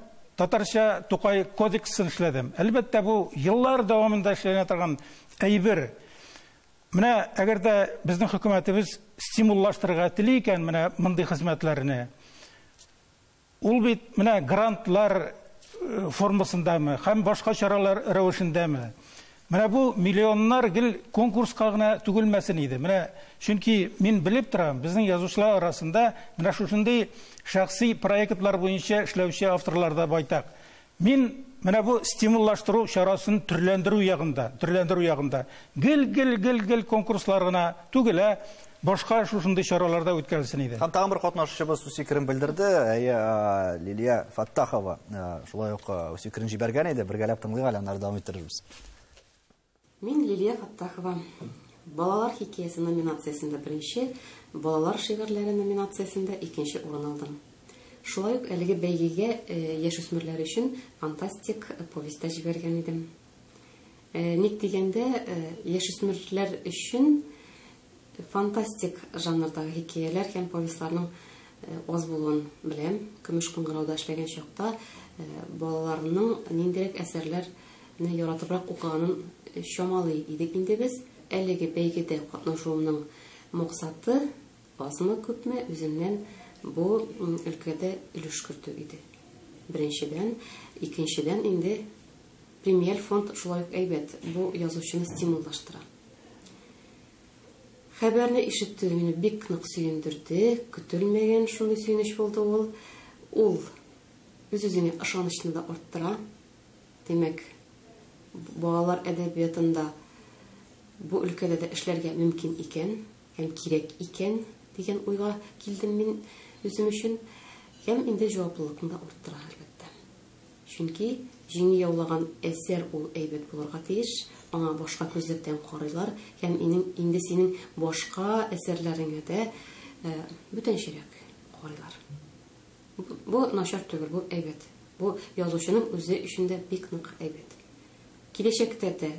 татарча Тукай кодексын эшләдем. Әлбәттә, бу еллар дәвамында эшләнә торган әйбер. Менә әгәр дә безнең хөкүмәтебез стимуллаштырырга тели икән менә мондый хезмәтләрне, ул бит менә грантлар формасындамы һәм башка чаралар рәвешендәме? Менә бу миллионнар гел конкурска гына түгелмәсен иде. Менә чөнки мин белеп торам, безнең язучылар арасында менә шушындый шәхси проектлар буенча эшләүче авторлар да байтак. Мин менә бу стимуллаштыру чарасын төрләндерү ягында, гел конкурслар гына түгел, ә башка шушындый чараларда үткәрелсен иде. Һәм тагын бер катнашучыбыз үз фикерен белдерде. Әйе, Лилия Фаттахова шулай ук үз фикерен җибәргән иде. Бергәләп тыңлыйк әле, аннары дәвам иттерербез. Мин Лилия Фаттахова. Балалар хикәясе номинациясендә беренче, балалар шигырьләре номинациясендә икенче урын алдым. Шулай ук әлеге бәйгегә яшүсмерләр өчен фантастик повесть җибәргән идем. Ник дигәндә, яшүсмерләр өчен фантастик жанрдагы хикәяләр һәм повестьларның аз булуын беләм. Көмеш кыңгырауда эшләгән чакта балаларның ниндирәк әсәрләрне яратыбрак укыганын чамалый идек инде без. Әлеге бәйгедә катнашуымның максаты азмы күпме үземнән бу өлкәдә өлеш кертү иде. Беренчедән, икенчедән инде премиаль фонд шулай ук әйбәт, бу язучыны стимуллаштыра. Хәбәрне ишетү мине бик нык сөендерде, көтелмәгән шундый сөенеч булды ул. Ул үз-үзеңә ышанычны да арттыра. Димәк, балалар әдәбиятында бу өлкәдә дә эшләргә мөмкин икән, һәм кирәк икән дигән уйга килдем мин үзем өчен. Һәм инде җаваплылыкны да арттыра, әлбәттә. Чөнки җиңү яулаган әсәр ул әйбәт булырга тиеш, аңа башка күзлектән карыйлар, һәм инде синең башка әсәрләреңә дә бүтәнчәрәк карыйлар. Бу начар түгел, бу әйбәт. Бу язучының үзе өчен дә бик нык әйбәт. Киләчәктә дә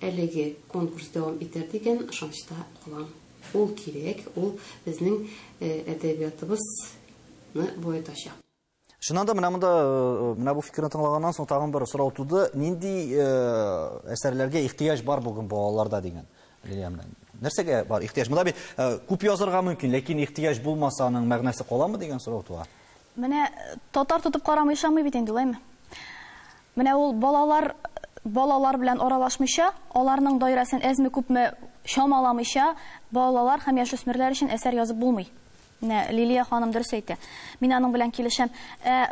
әлеге конкурс дәвам итәр дигән ышанычта калам. Ул кирәк, ул безнең әдәбиятыбызны баетачак. Чыннан да менә монда, менә бу фикерне тыңлаганнан соң тагын бер сорау туды. Нинди әсәрләргә ихтыяҗ бар бүген балаларда дигән? Лилия, менә нәрсәгә бар ихтыяҗ? Монда бит күп язырга мөмкин, ләкин ихтыяҗ булмаса аның мәгънәсе каламы дигән сорау туа. Менә татар тотып карамый ышанмый бит инде, улаймы? Менә ул балалар белән аралашмыйча, аларның даирәсен әзме күпме чамаламыйча, балалар һәм яшүсмерләр өчен әсәр язып булмый. Менә Лилия ханым дөрес әйтә. Мин аның белән килешәм.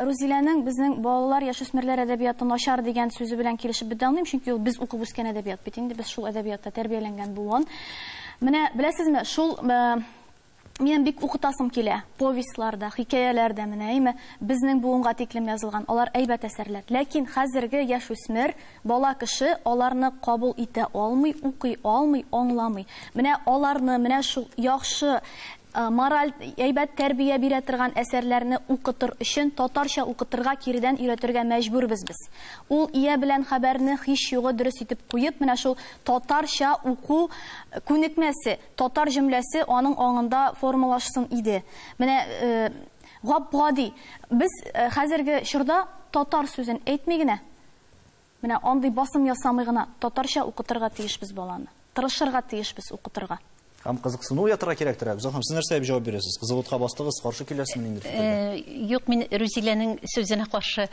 Рузиләнең безнең балалар яшүсмерләр әдәбияты начар дигән сүзе белән килешеп бетә алмыйм, чөнки ул без укып үскән әдәбият бит инде, без шул әдәбиятта тәрбияләнгән буын. Менә беләсезме, шул минем бик укытасым килә. Повестьларда, хикәяләрдә менә, әйме, безнең буынга тиклем язылган, алар әйбәт әсәрләр. Ләкин хәзерге яшүсмер, бала кеше аларны кабул итә алмый, укый алмый, аңламый. Менә аларны, менә шул яхшы мораль, әйбәт тәрбия бирә торган әсәрләрне укытыр өчен татарча укытырга киредән өйрәтергә мәҗбүрбез без. Ул ия белән хәбәрне һич югы дөрес итеп куеп, менә шул татарча уку күнекмәсе, татар җөмләсе аның аңында формалашсын иде. Менә гап-гади. Без хәзерге чорда татар сүзен әйтми генә, менә андый басым ясамый гына татарча укытырга тиешбез баланы. Тырышырга тиешбез укытырга. Һәм кызыксыну уятырга кирәктер. Гүзәл ханым, сез нәрсә дип җавап бирәсез? Кызыл утка бастыгыз, каршы киләсезме инде фикергә? Юк, мин Рузиләнең сүзенә каршы.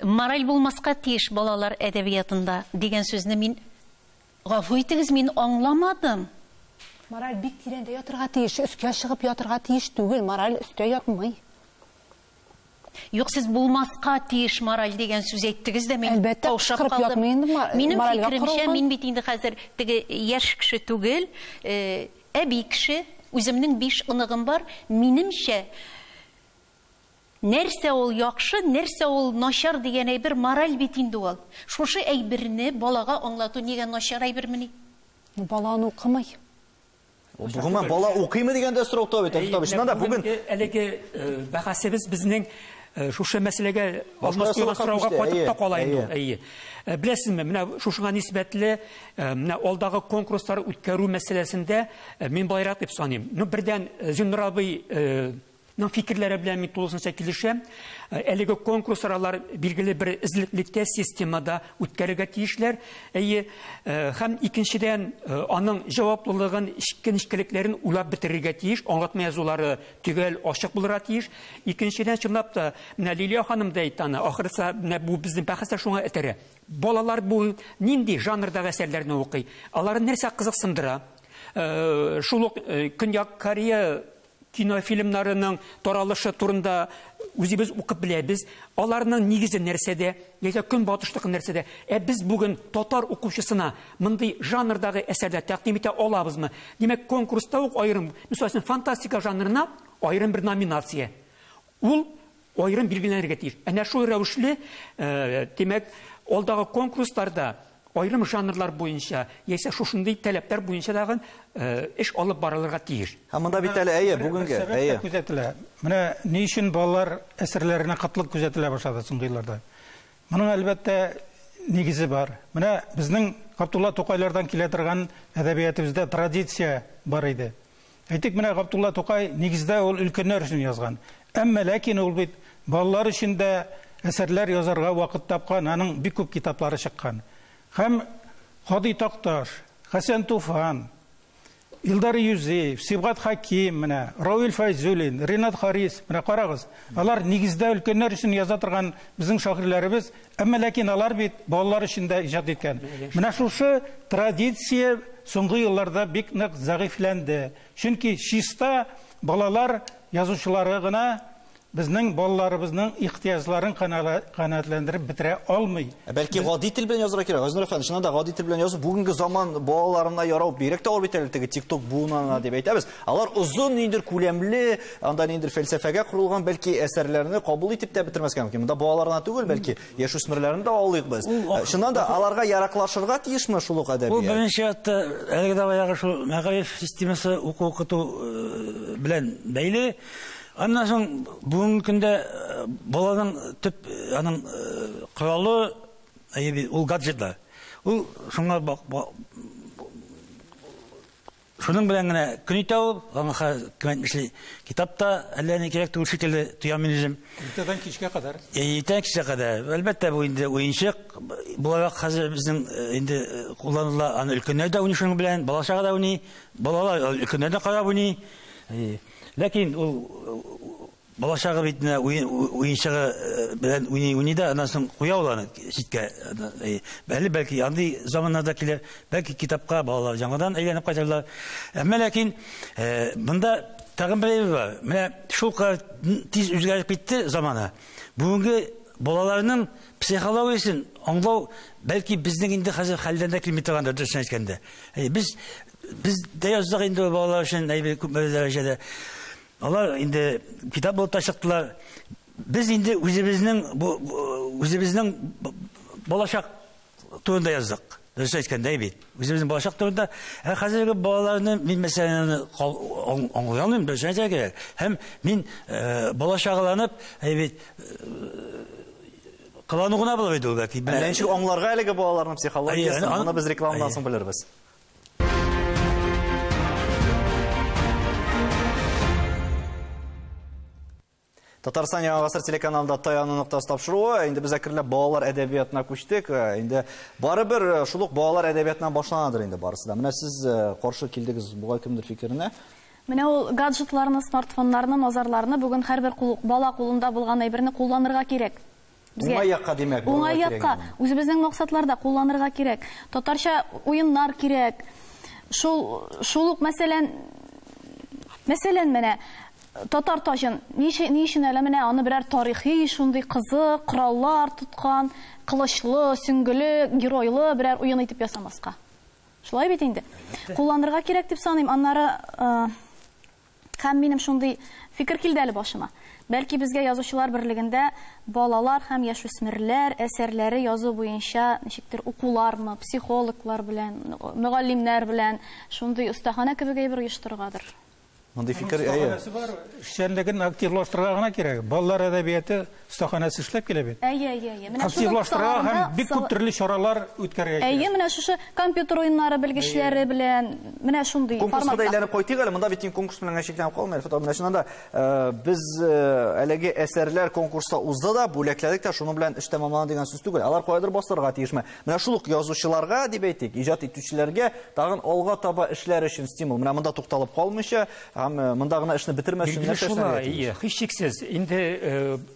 Мораль булмаска тиеш балалар әдәбиятында дигән сүзне мин, гафу итегез, мин аңламадым. Мораль бик тирәндә ятырга тиеш, өскә чыгып ятырга тиеш түгел, мораль өстә ятмый. Юк, сез булмаска тиеш мораль дигән сүз әйттегез дә, мин каушап калдым. Минем фикеремчә, мин бит инде хәзер теге яшь кеше түгел, әби кеше, үземнең 5 оныгым бар. Минемчә, нәрсә ул яхшы, нәрсә ул начар дигән әйбер мораль бит инде ул. Шушы әйберне балага аңлату нигә начар әйбермени? Бала аны укымый. Гомумән, бала укыймы дигәндә сорау туа бит, Әлфит абый. Чыннан да бүген әлеге бәхәсебез безнең шушы мәсьәләгә алмас куйган сорауга кайтып та кала инде. Әйе. Беләсезме, менә шушыңа нисбәтле, менә алдагы конкурслар үткәрү мәсьәләсендә мин былайрак дип саныйм. Ну, бердән Зиннур абый фикерләре белән мин тулысынча килешәм. Әлеге конкурслар алар билгеле бер эзлеклектә системада үткәрергә тиешләр. Әйе, һәм икенчедән аның җаваплылыгын, нечкәлекләрен уйлап бетерергә тиеш, аңлатма язулары төгәл, ачык булырга тиеш. Икенчедән, чынлап та, менә Лилия ханым да әйтте аны, ахырысы менә бу безнең бәхәстә шуңа этәрә. Балалар бу нинди жанрдагы әсәрләрне укый? Аларны нәрсә кызыксындыра? Шул ук Көньяк Корея кинофильмнарының таралышы турында үзебез укып беләбез. Аларның нигезе нәрсәдә, яисә көнбатышлык нәрсәдә. Ә без бүген татар укучысына мондый жанрдагы әсәрләр тәкъдим итә алабызмы? Димәк, конкурста ук аерым, мисал өчен, фантастика жанрына аерым бер номинация. Ул аерым билгеләнергә тиеш. Әнә шул рәвешле, димәк, алдагы конкурсларда аерым жанрлар буенча, яисә шушындый таләпләр буенча дагы эш алып барылырга тиеш. Һәм монда бит әле, әйе, бүгенге, әйе. Күзәтелә. Менә ни өчен балалар әсәрләренә кытлык күзәтелә башлады соңгы елларда? Моның әлбәттә нигезе бар. Менә безнең Габдулла Тукайлардан килә торган әдәбиятыбызда традиция бар иде. Әйтик, менә Габдулла Тукай нигездә ул өлкәннәр өчен язган. Әмма ләкин ул бит балалар өчен дә әсәрләр язарга вакыт тапкан, аның бик күп китаплары чыккан. Һәм Һади Такташ, Хәсән Туфан, Илдар Юзеев, Сибгат Хаким, менә Равил Фәйзуллин, Ринат Харис, менә карагыз, алар нигездә өлкәннәр өчен яза торган безнең шагыйрьләребез, әмма ләкин алар бит балалар өчен дә иҗат иткән. Менә шушы традиция соңгы елларда бик нык зәгыйфьләнде. Чөнки чиста балалар язучылары гына безнең балаларыбызның ихтыяҗларын канәгатьләндереп бетерә алмый. Бәлки гади тел белән язырга кирәк. Газинур әфәнде, чыннан да гади тел белән язу бүгенге заман балаларына ярау бигрәк тә авыр бит әле, теге TikTok буынына дип әйтәбез. Алар озын ниндидер күләмле, анда ниндидер фәлсәфәгә корылган бәлки әсәрләрне кабул итеп тә бетермәскә мөмкин. Монда балаларына түгел, бәлки яшүсмерләрне дә алыйк без. Чыннан да аларга яраклашырга тиешме шул ук әдәбият? Ул беренче чиратта әлеге дә баягы шул мәгариф системасы уку-укыту белән бәйле. Аннан соң бүгенге көндә баланың төп аның коралы ул гаджетлар. Ул шуңа шуның белән генә көн итә ул, аңа кем әйтмешли, китап та әллә ни кирәк түгел шикелле тоям мин үзем. Иртәдән кичкә кадәр. Иртәдән кичкә кадәр. Әлбәттә, бу инде уенчык буларак хәзер безнең инде кулланыла, аны өлкәннәр дә уйный шуның белән, бала чага да уйный, балалар өлкәннәр дә карап уйный. Ләкин ул бала чагы бит менә уенчыгы белән уйный да, аннан соң куя ул аны читкә. Әле бәлки андый заманнарда килер, бәлки китапка балалар яңадан әйләнеп кайтырлар. Әмма ләкин монда тагын бер әйбер бар. Менә шул кадәр тиз үзгәреп китте заманы. Бүгенге балаларның психологиясен аңлау бәлки безнең инде хәзер хәлдән дә килми торгандыр, дөресен әйткәндә. Без дә яздык инде балалар өчен әйбер күпме дәрәҗәдә. Алар инде китап булып та чыктылар. Без инде үзебезнең үзебезнең балачак турында яздык. Дөрес әйткәндә бит. Үзебезнең балачак турында. Ә хәзерге балаларны мин мәсәлән аңлый алмыйм, дөрес әйтергә кирәк. Һәм мин балачагаланып, әй бит кылану гына булыр иде ул бәлки. Менә ничек аңларга әлеге балаларның психологиясын, моны без рекламадан соң белербез. Татарстан Яңа Гасыр телеканалында Таяну ноктасы тапшыруы. Инде без әкренләп балалар әдәбиятына күчтек. Инде барыбер шул ук балалар әдәбиятыннан башланадыр инде барысы да. Менә сез каршы килдегез бугай кемдер фикеренә. Менә ул гаджетларны, смартфоннарны, мазарларны бүген һәрбер бала кулында булган әйберне кулланырга кирәк. Уңай якка димәк, уңай якка, үзебезнең максатларда кулланырга кирәк. Татарча уеннар кирәк. Шул ук мәсәлән, менә Татар таҗын, ни өчен әле менә аны берәр тарихи, шундый кызык, кораллар тоткан, кылычлы, сөңгеле, геройлы берәр уен итеп ясамаска? Шулай бит инде. Кулланырга кирәк дип саныйм. Аннары һәм минем шундый фикер килде әле башыма. Бәлки безгә язучылар берлегендә балалар һәм яшүсмерләр әсәрләре язу буенча ничектер укулармы, психологлар белән, мөгаллимнәр белән шундый остахана кебек әйбер оештырыргадыр. Мондый фикер әйе. Бар, эшчәнлеген активлаштырырга гына кирәк. Балалар әдәбияты остаханасы эшләп килә бит. Әйе, әйе, әйе. Менә активлаштырырга һәм бик күп төрле чаралар үткәрергә кирәк. Әйе, менә шушы компьютер уеннары белгечләре белән менә шундый форматта. Конкурска әйләнеп кайтыйк әле. Монда бит конкурс белән чикләнеп калмый. Менә чыннан да без әлеге әсәрләр конкурста узды да, бүләкләдек тә, шуның белән эш тәмамланды дигән сүз түгел. Алар каядыр бастырырга тиешме? Менә шул ук язучыларга дип әйтик, иҗат итүчеләргә тагын алга таба эшләр өчен стимул. Менә монда тукталып калмыйча, һәм монда гына эшне бетермәс өчен нәрсә эшләргә тиеш? Һичшиксез, инде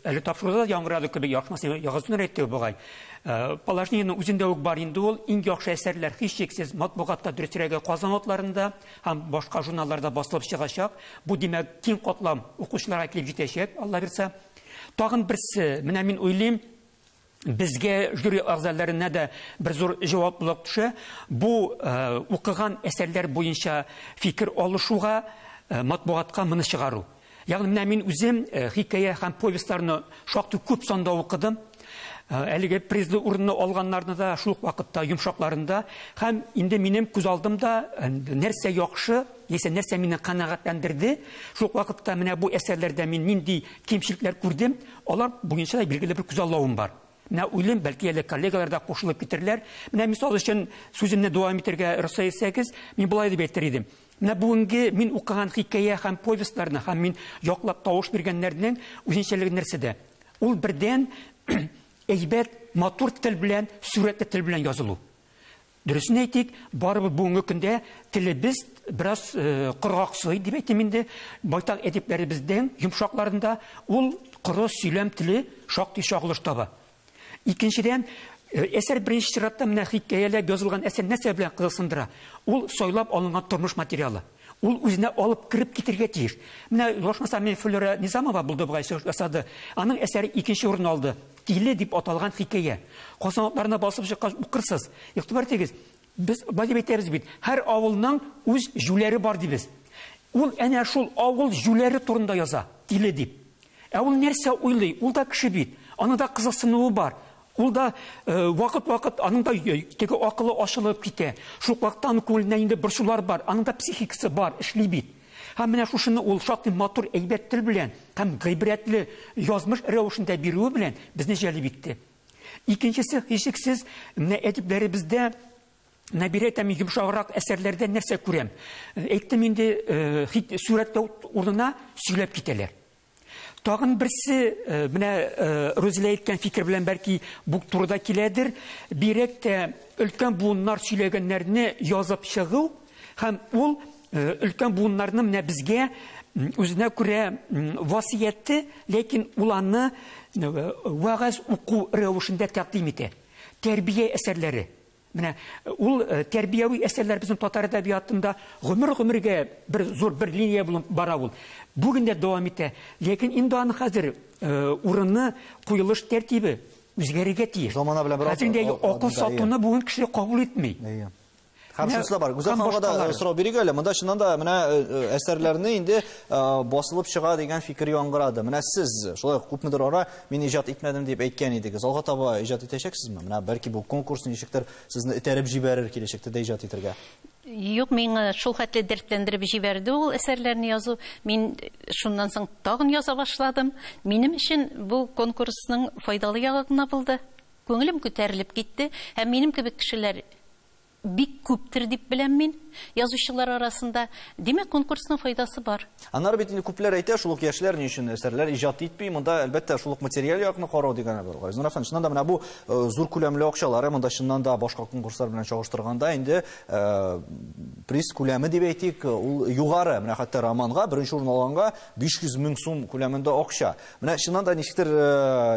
әле тапшыруда яңгырады кебек, яхшымы ягызын әйтте бугай. Положениенең үзендә үк бар инде ул, иң яхшы әсәрләр һичшиксез матбугатта, дөресрәге Казан утларында һәм башка журналларда басылып чыгачак. Бу димәк киң катлам укучыларга килеп җитәчәк, Алла бирсә. Тагын берсе, менә мин уйлыйм, безгә жюри әгъзаларына да бер зур җаваплылык төшә. Бу укыган әсәрләр буенча фикер алышуга, матбугатка моны чыгару. Ягъни менә мин үзем хикәя һәм повестьларны шактый күп санда укыдым. Әлеге призлы урынны алганнарны да шул ук вакытта йомшакларында һәм инде минем күз алдымда нәрсә яхшы, яисә нәрсә мине канәгатьләндерде, шул ук вакытта менә бу әсәрләрдә мин нинди кимчелекләр күрдем, алар буенча да билгеле бер күзаллавым бар. Менә уйлыйм, бәлки әле коллегалар да кушылып китерләр. Менә мисал өчен сүземне дәвам итәргә рөхсәт итсәгез, мин болай дип әйтер идем. Менә бүгенге мин укыган хикәя һәм повестьларны һәм мин яклап тавыш биргәннәрнең үзенчәлеге нәрсәдә? Ул бердән әйбәт, матур тел белән, сурәтле тел белән язылу. Дөресен әйтик, барыбер бүгенге көндә телебез бераз коргаксый дип әйтим инде. Байтак әдипләребездән йомшакларында ул коры сөйләм теле шактый чагылыш таба. Икенчедән, әсәр беренче чиратта менә хикәяләп язылган әсәр нәрсә белән кызыксындыра? Ул сайлап алынган тормыш материалы. Ул үзенә алып кереп китергә тиеш. Менә ялгышмасам, мин Флюра Низамова булды бугай чыгыш ясады. Аның әсәре икенче урын алды. Тиле дип аталган хикәя. Казан утларына басып чыккач укырсыз. Игътибар итегез, без болай дип әйтәбез бит. Һәр авылның үз җүләре бар дибез. Ул әнә шул авыл җүләре турында яза, тиле дип. Ә ул нәрсә уйлый? Ул да кеше бит. Аның да кызыксынуы бар. Ул да вакыт-вакыт аның да теге акылы ачылып китә. Шул вакытта аның күңелендә инде борчулар бар, аның да психикасы бар, эшли бит. Һәм менә шушыны ул шактый матур әйбәт тел белән һәм гыйбрәтле язмыш рәвешендә бирүе белән безне җәлеп итте. Икенчесе, һичшиксез, менә әдипләребездә Нәбирә әйтәм, йомшаграк әсәрләрдә нәрсә күрәм? Әйттем инде, сурәтләү урынына сөйләп китәләр. Тагын берсе, менә Рузилә әйткән фикер белән бәлки бу турыда киләдер, бигрәк тә өлкән буыннар сөйләгәннәрне язып чыгу һәм ул өлкән буыннарны менә безгә үзенә күрә васыяте, ләкин ул аны вәгазь уку рәвешендә тәкъдим итә. Тәрбия әсәрләре. Менә ул тәрбияви әсәрләр безнең татар әдәбиятында гомер-гомергә бер зур бер линия булып бара ул. Бүген дә дәвам итә. Ләкин инде аның хәзер урыны, куелыш тәртибе үзгәрергә тиеш. Замана белән бер Хәзер инде акыл сатуны бүген кеше кабул итми. Һәм шунысы да бар. Гүзәл ханымга да сорау бирик әле. Монда чыннан да менә әсәрләрне инде басылып чыга дигән фикер яңгырады. Менә сез шулай күпмедер ара мин иҗат итмәдем дип әйткән идегез. Алга таба иҗат итәчәксезме? Менә бәлки бу конкурс ничектер сезне этәреп җибәрер киләчәктә дә иҗат итәргә. Юк, миңа шул хәтле дәртләндереп җибәрде ул әсәрләрне язу. Мин шуннан соң тагын яза башладым. Минем өчен бу конкурсның файдалы ягы гына булды. Күңелем күтәрелеп китте. Һәм минем кебек кешеләр бик күптер дип беләм мин язучылар арасында. Димәк, конкурсның файдасы бар. Аннары бит инде күпләр әйтә, шул ук яшьләр ни өчен әсәрләр иҗат итми? Монда әлбәттә шул ук материаль якны карау дигәне бар. Газинур әфәнде, чыннан да менә бу зур күләмле акчалары монда чыннан да башка конкурслар белән чагыштырганда инде приз күләме дип әйтик, ул югары. Менә хәтта романга беренче урын алганга 500 мең сум күләмендә акча. Менә чыннан да ничектер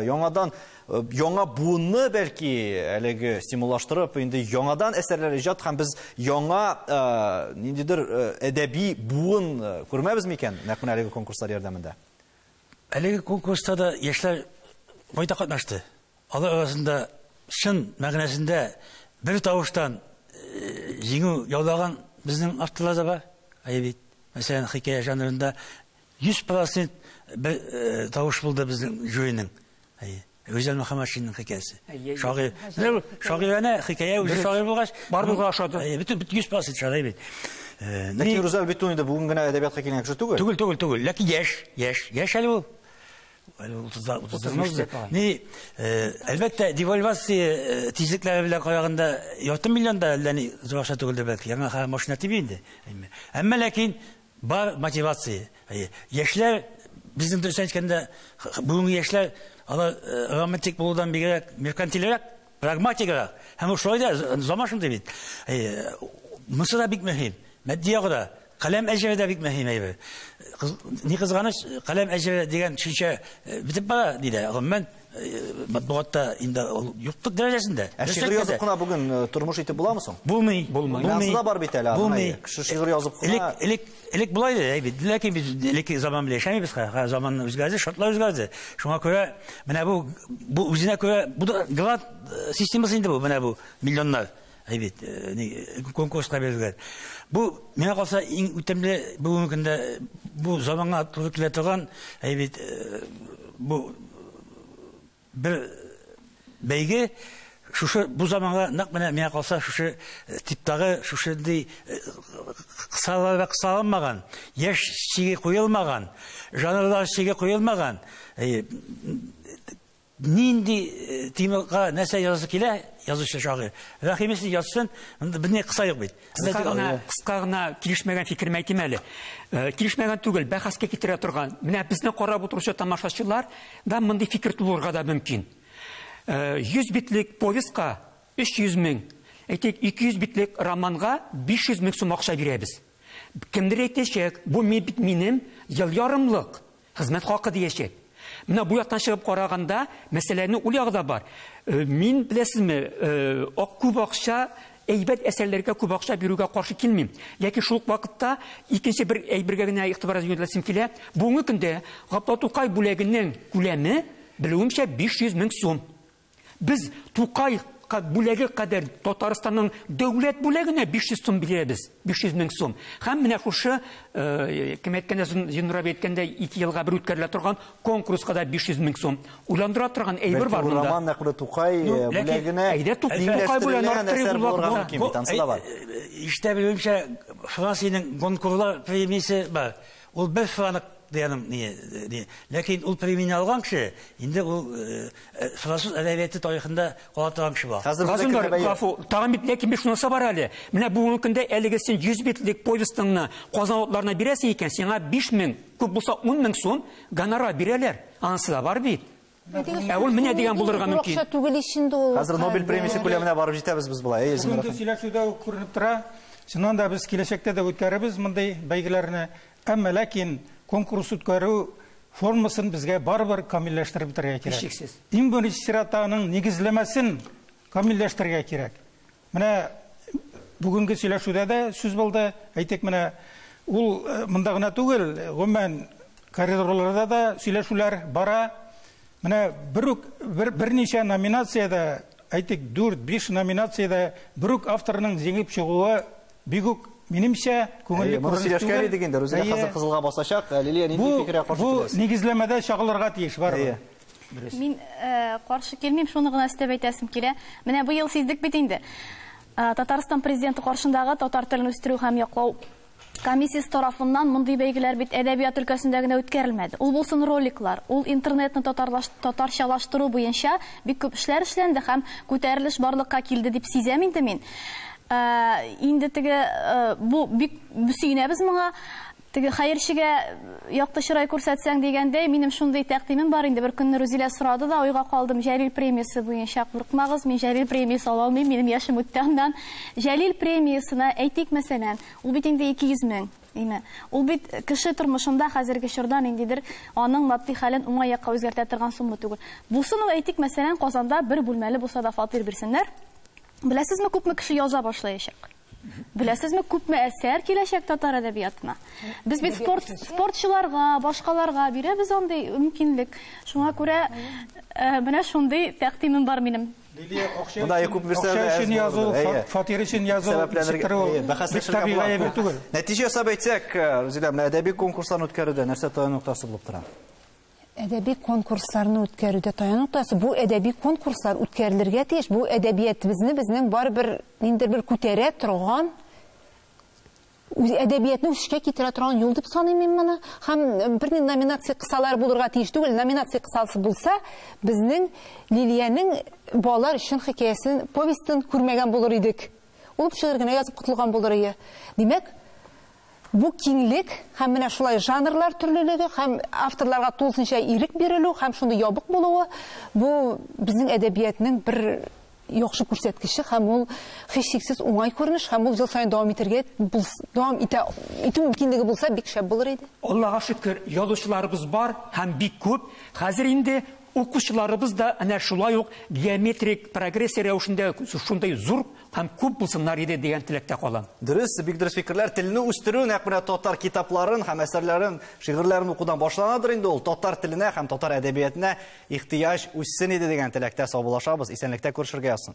яңадан яңа буынны бәлки әлеге стимуллаштырып, инде яңадан әсәрләр иҗат һәм без яңа ниндидер әдәби буын күрмәбез микән нәкъ менә әлеге конкурслар ярдәмендә? Әлеге конкурста да яшьләр байтак катнашты. Алар арасында чын мәгънәсендә бер тавыштан җиңү яулаган безнең авторлар да бар. Әйе бит. Мәсәлән, хикәя жанрында 100% бер тавыш булды безнең жюриның. Әйе. Рүзәл Мөхәммәтшинның хикәясе. Шагыйрь. Шагыйрәнә хикәя үзе шагыйрь булгач, барлыгы ошады. Әйе, бөтен 100% шагыйрь бит. Ләкин Рүзәл бит инде бүген генә әдәбиятка килгән кеше түгел. Түгел, түгел, түгел. Ләкин яшь, яшь, яшь әле ул. Әле 30-да. Ни, әлбәттә, девальвация тизлекләре белән караганда ярты миллион да әллә ни зур акча түгелдер бәлки. Яңа машина тиби инде. Әмма ләкин бар мотивация. Яшьләр, безнең дөрес әйткәндә, бүгенге яшьләр алар романтик булудан бигрәк меркантилрәк, прагматиграк. Һәм шулай да заман шундый бит. Монысы да бик мөһим. Матди ягы да, каләм әҗере дә бик мөһим әйбер. Ни кызганыч, каләм әҗере дигән төшенчә бетеп бара диде. Гомумән, матбугатта инде ул юклык дәрәҗәсендә. Ә шигырь язып кына бүген тормыш итеп буламы соң? Булмый. Булмый. Монысы да бар бит әле. Булмый. Кеше шигырь язып кына. Элек болай иде, бит. Ләкин без элекке заман белән яшәмибез, хәзер заман үзгәрде, шартлар үзгәрде. Шуңа күрә менә бу үзенә күрә бу грант системасы инде бу, менә бу миллионнар. Әйбит, конкурска бирелгән. Бу, миңа калса, иң үтемле бүгенге көндә бу заманга туры килә торган, әйбит, бу бер бәйге шушы бу заманга нәкъ менә миңа калса шушы типтагы шушындый кысаларга кысаланмаган, яшь чиге куелмаган, жанрлар чиге куелмаган, нинди темага нәрсә язасы килә, язучы шагыйрь. Рәхимесез язсын, безне кыса юк бит. Кыска гына килешмәгән фикерне әйтим әле. Килешмәгән түгел, бәхәскә китерә торган. Менә безне карап утыручы тамашачылар да мондый фикер тулырга да мөмкин. 100 битлек повестка 300 мең, әйтик, 200 битлек романга 500 мең сум акча бирәбез. Кемдер әйтәчәк, бу бит минем ел ярымлык хезмәт хакы диячәк. Менә бу яктан чыгып караганда, мәсьәләнең ул ягы да бар. Мин, беләсезме, күп акча, әйбәт әсәрләргә күп акча бирүгә каршы килмим. Ләкин шул ук вакытта икенче бер әйбергә генә игътибар юнәлтәсем килә. Бүгенге көндә Габдулла Тукай бүләгенең күләме, белүемчә, 500 мең сум. Без Тукай бүләге кадәр Татарстанның дәүләт бүләгенә 500 сум бирәбез, 500 мең сум. Һәм менә шушы, кем әйткәндә, Зиннур абый әйткәндә, 2 елга бер үткәрелә торган конкурска да 500 мең сум. Уйландыра торган әйбер бар монда. Роман нәкъ менә Тукай бүләгенә әйдә Тукай бүләген арттырып булырга мөмкин бит, ансы да бар. Ишетә белүемчә, Франциянең Гонкурлар премиясе бар. Ул бер франк дигәнем ни. Ләкин ул премияне алган кеше инде ул француз әдәбияты тарихында кала торган кеше бар. Хәзер гафу, тагын бит ләкин бит шунысы бар әле. Менә бүгенге көндә әлеге син 100 битлек повестыңны Казан утларына бирәсең икән, сиңа 5000, күп булса 10000 сум гонорар бирәләр. Анысы да бар бит. Ә ул менә дигән булырга мөмкин. Акча түгел инде ул. Хәзер Нобель премиясе күләменә барып җитәбез без болай. Әйе, Зиннур. Бүгенге сөйләшүдә күренеп тора. Чыннан да без киләчәктә дә үткәрәбез мондый бәйгеләрне. Әмма ләкин конкурс үткәрү формасын безгә барыбер камилләштереп бетерергә кирәк. Һичшиксез. Иң беренче чиратта аның нигезләмәсен камилләштерергә кирәк. Менә бүгенге сөйләшүдә дә сүз булды. Әйтик, менә ул монда гына түгел, гомумән коридорларда да сөйләшүләр бара. Менә берничә номинациядә, әйтик, 4-5 номинациядә бер үк авторның җиңеп чыгуы бик үк минемчә күңелле күренеш. Моны сөйләшкән идек инде. Рүзилә хәзер кызылга басачак. Лилия, нинди фикергә каршы киләсез? Бу нигезләмәдә чагылырга тиеш барыбер. Мин каршы килмим, шуны гына өстәп әйтәсем килә. Менә бу ел сиздек бит инде. Татарстан президенты каршындагы татар телен үстерү һәм яклау комиссиясе тарафыннан мондый бәйгеләр бит әдәбият өлкәсендә генә үткәрелмәде. Ул булсын роликлар, ул интернетны татарчалаштыру буенча бик күп эшләр эшләнде һәм күтәрелеш барлыкка килде дип сизәм инде мин. Инде теге бу бик сөенәбез моңа. Теге хәерчегә якты чырай күрсәтсәң дигәндәй, минем шундый тәкъдимем бар инде. Бер көнне Рүзилә сорады да, уйга калдым. Җәлил премиясе буенча куркмагыз, мин Җәлил премиясе ала алмыйм, минем яшем үтте аннан. Җәлил премиясенә әйтик, мәсәлән, ул бит инде 200 мең. Име. Ул бит кеше тормышында хәзерге чорда ниндидер аның матди хәлен уңай якка үзгәртә торган сумма түгел. Булсын ул, әйтик, мәсәлән, Казанда бер бүлмәле булса да фатир бирсеннәр. Беләсезме, күпме кеше яза башлаячак? Беләсезме, күпме әсәр киләчәк татар әдәбиятына? Без бит спорт спортчыларга, башкаларга бирәбез андый мөмкинлек. Шуңа күрә менә шундый тәкъдимем бар минем. Лилия, акча өчен язу, фатир өчен язу, бик табигый әйбер түгел. Нәтиҗә ясап әйтсәк, Рузилә, менә әдәби конкурсларны үткәрүдә нәрсә таяну ноктасы булып тора? Әдәби конкурсларны үткәрүдә таяну ноктасы, бу әдәби конкурслар үткәрелергә тиеш, бу әдәбиятыбызны безнең барыбер ниндидер бер күтәрә торган, әдәбиятны үсешкә китерә торган юл дип саныйм мин моны. Һәм бернинди номинация кысалары булырга тиеш түгел. Номинация кысаласы булса, безнең Лилиянең балалар өчен хикәясен, повестен күрмәгән булыр идек. Ул шигырь генә язып котылган булыр иде. Димәк, бу киңлек һәм менә шулай жанрлар төрлелеге һәм авторларга тулысынча ирек бирелү һәм шундый ябык булуы, бу безнең әдәбиятның бер яхшы күрсәткече һәм ул һичшиксез уңай күренеш һәм ул ел саен дәвам итәргә дәвам итә итү мөмкинлеге булса бик шәп булыр иде. Аллага шөкер, язучыларыбыз бар һәм бик күп. Хәзер инде укучыларыбыз да әнә шулай ук геометрик прогрессия рәвешендә шундый зур һәм күп булсыннар иде дигән теләктә калам. Дөрес, бик дөрес фикерләр. Телне үстерү нәкъ менә татар китапларын һәм әсәрләрен, шигырьләрен укудан башланадыр инде ул. Татар теленә һәм татар әдәбиятына ихтыяҗ үссен иде дигән теләктә саубуллашабыз. Исәнлектә күрешергә язсын.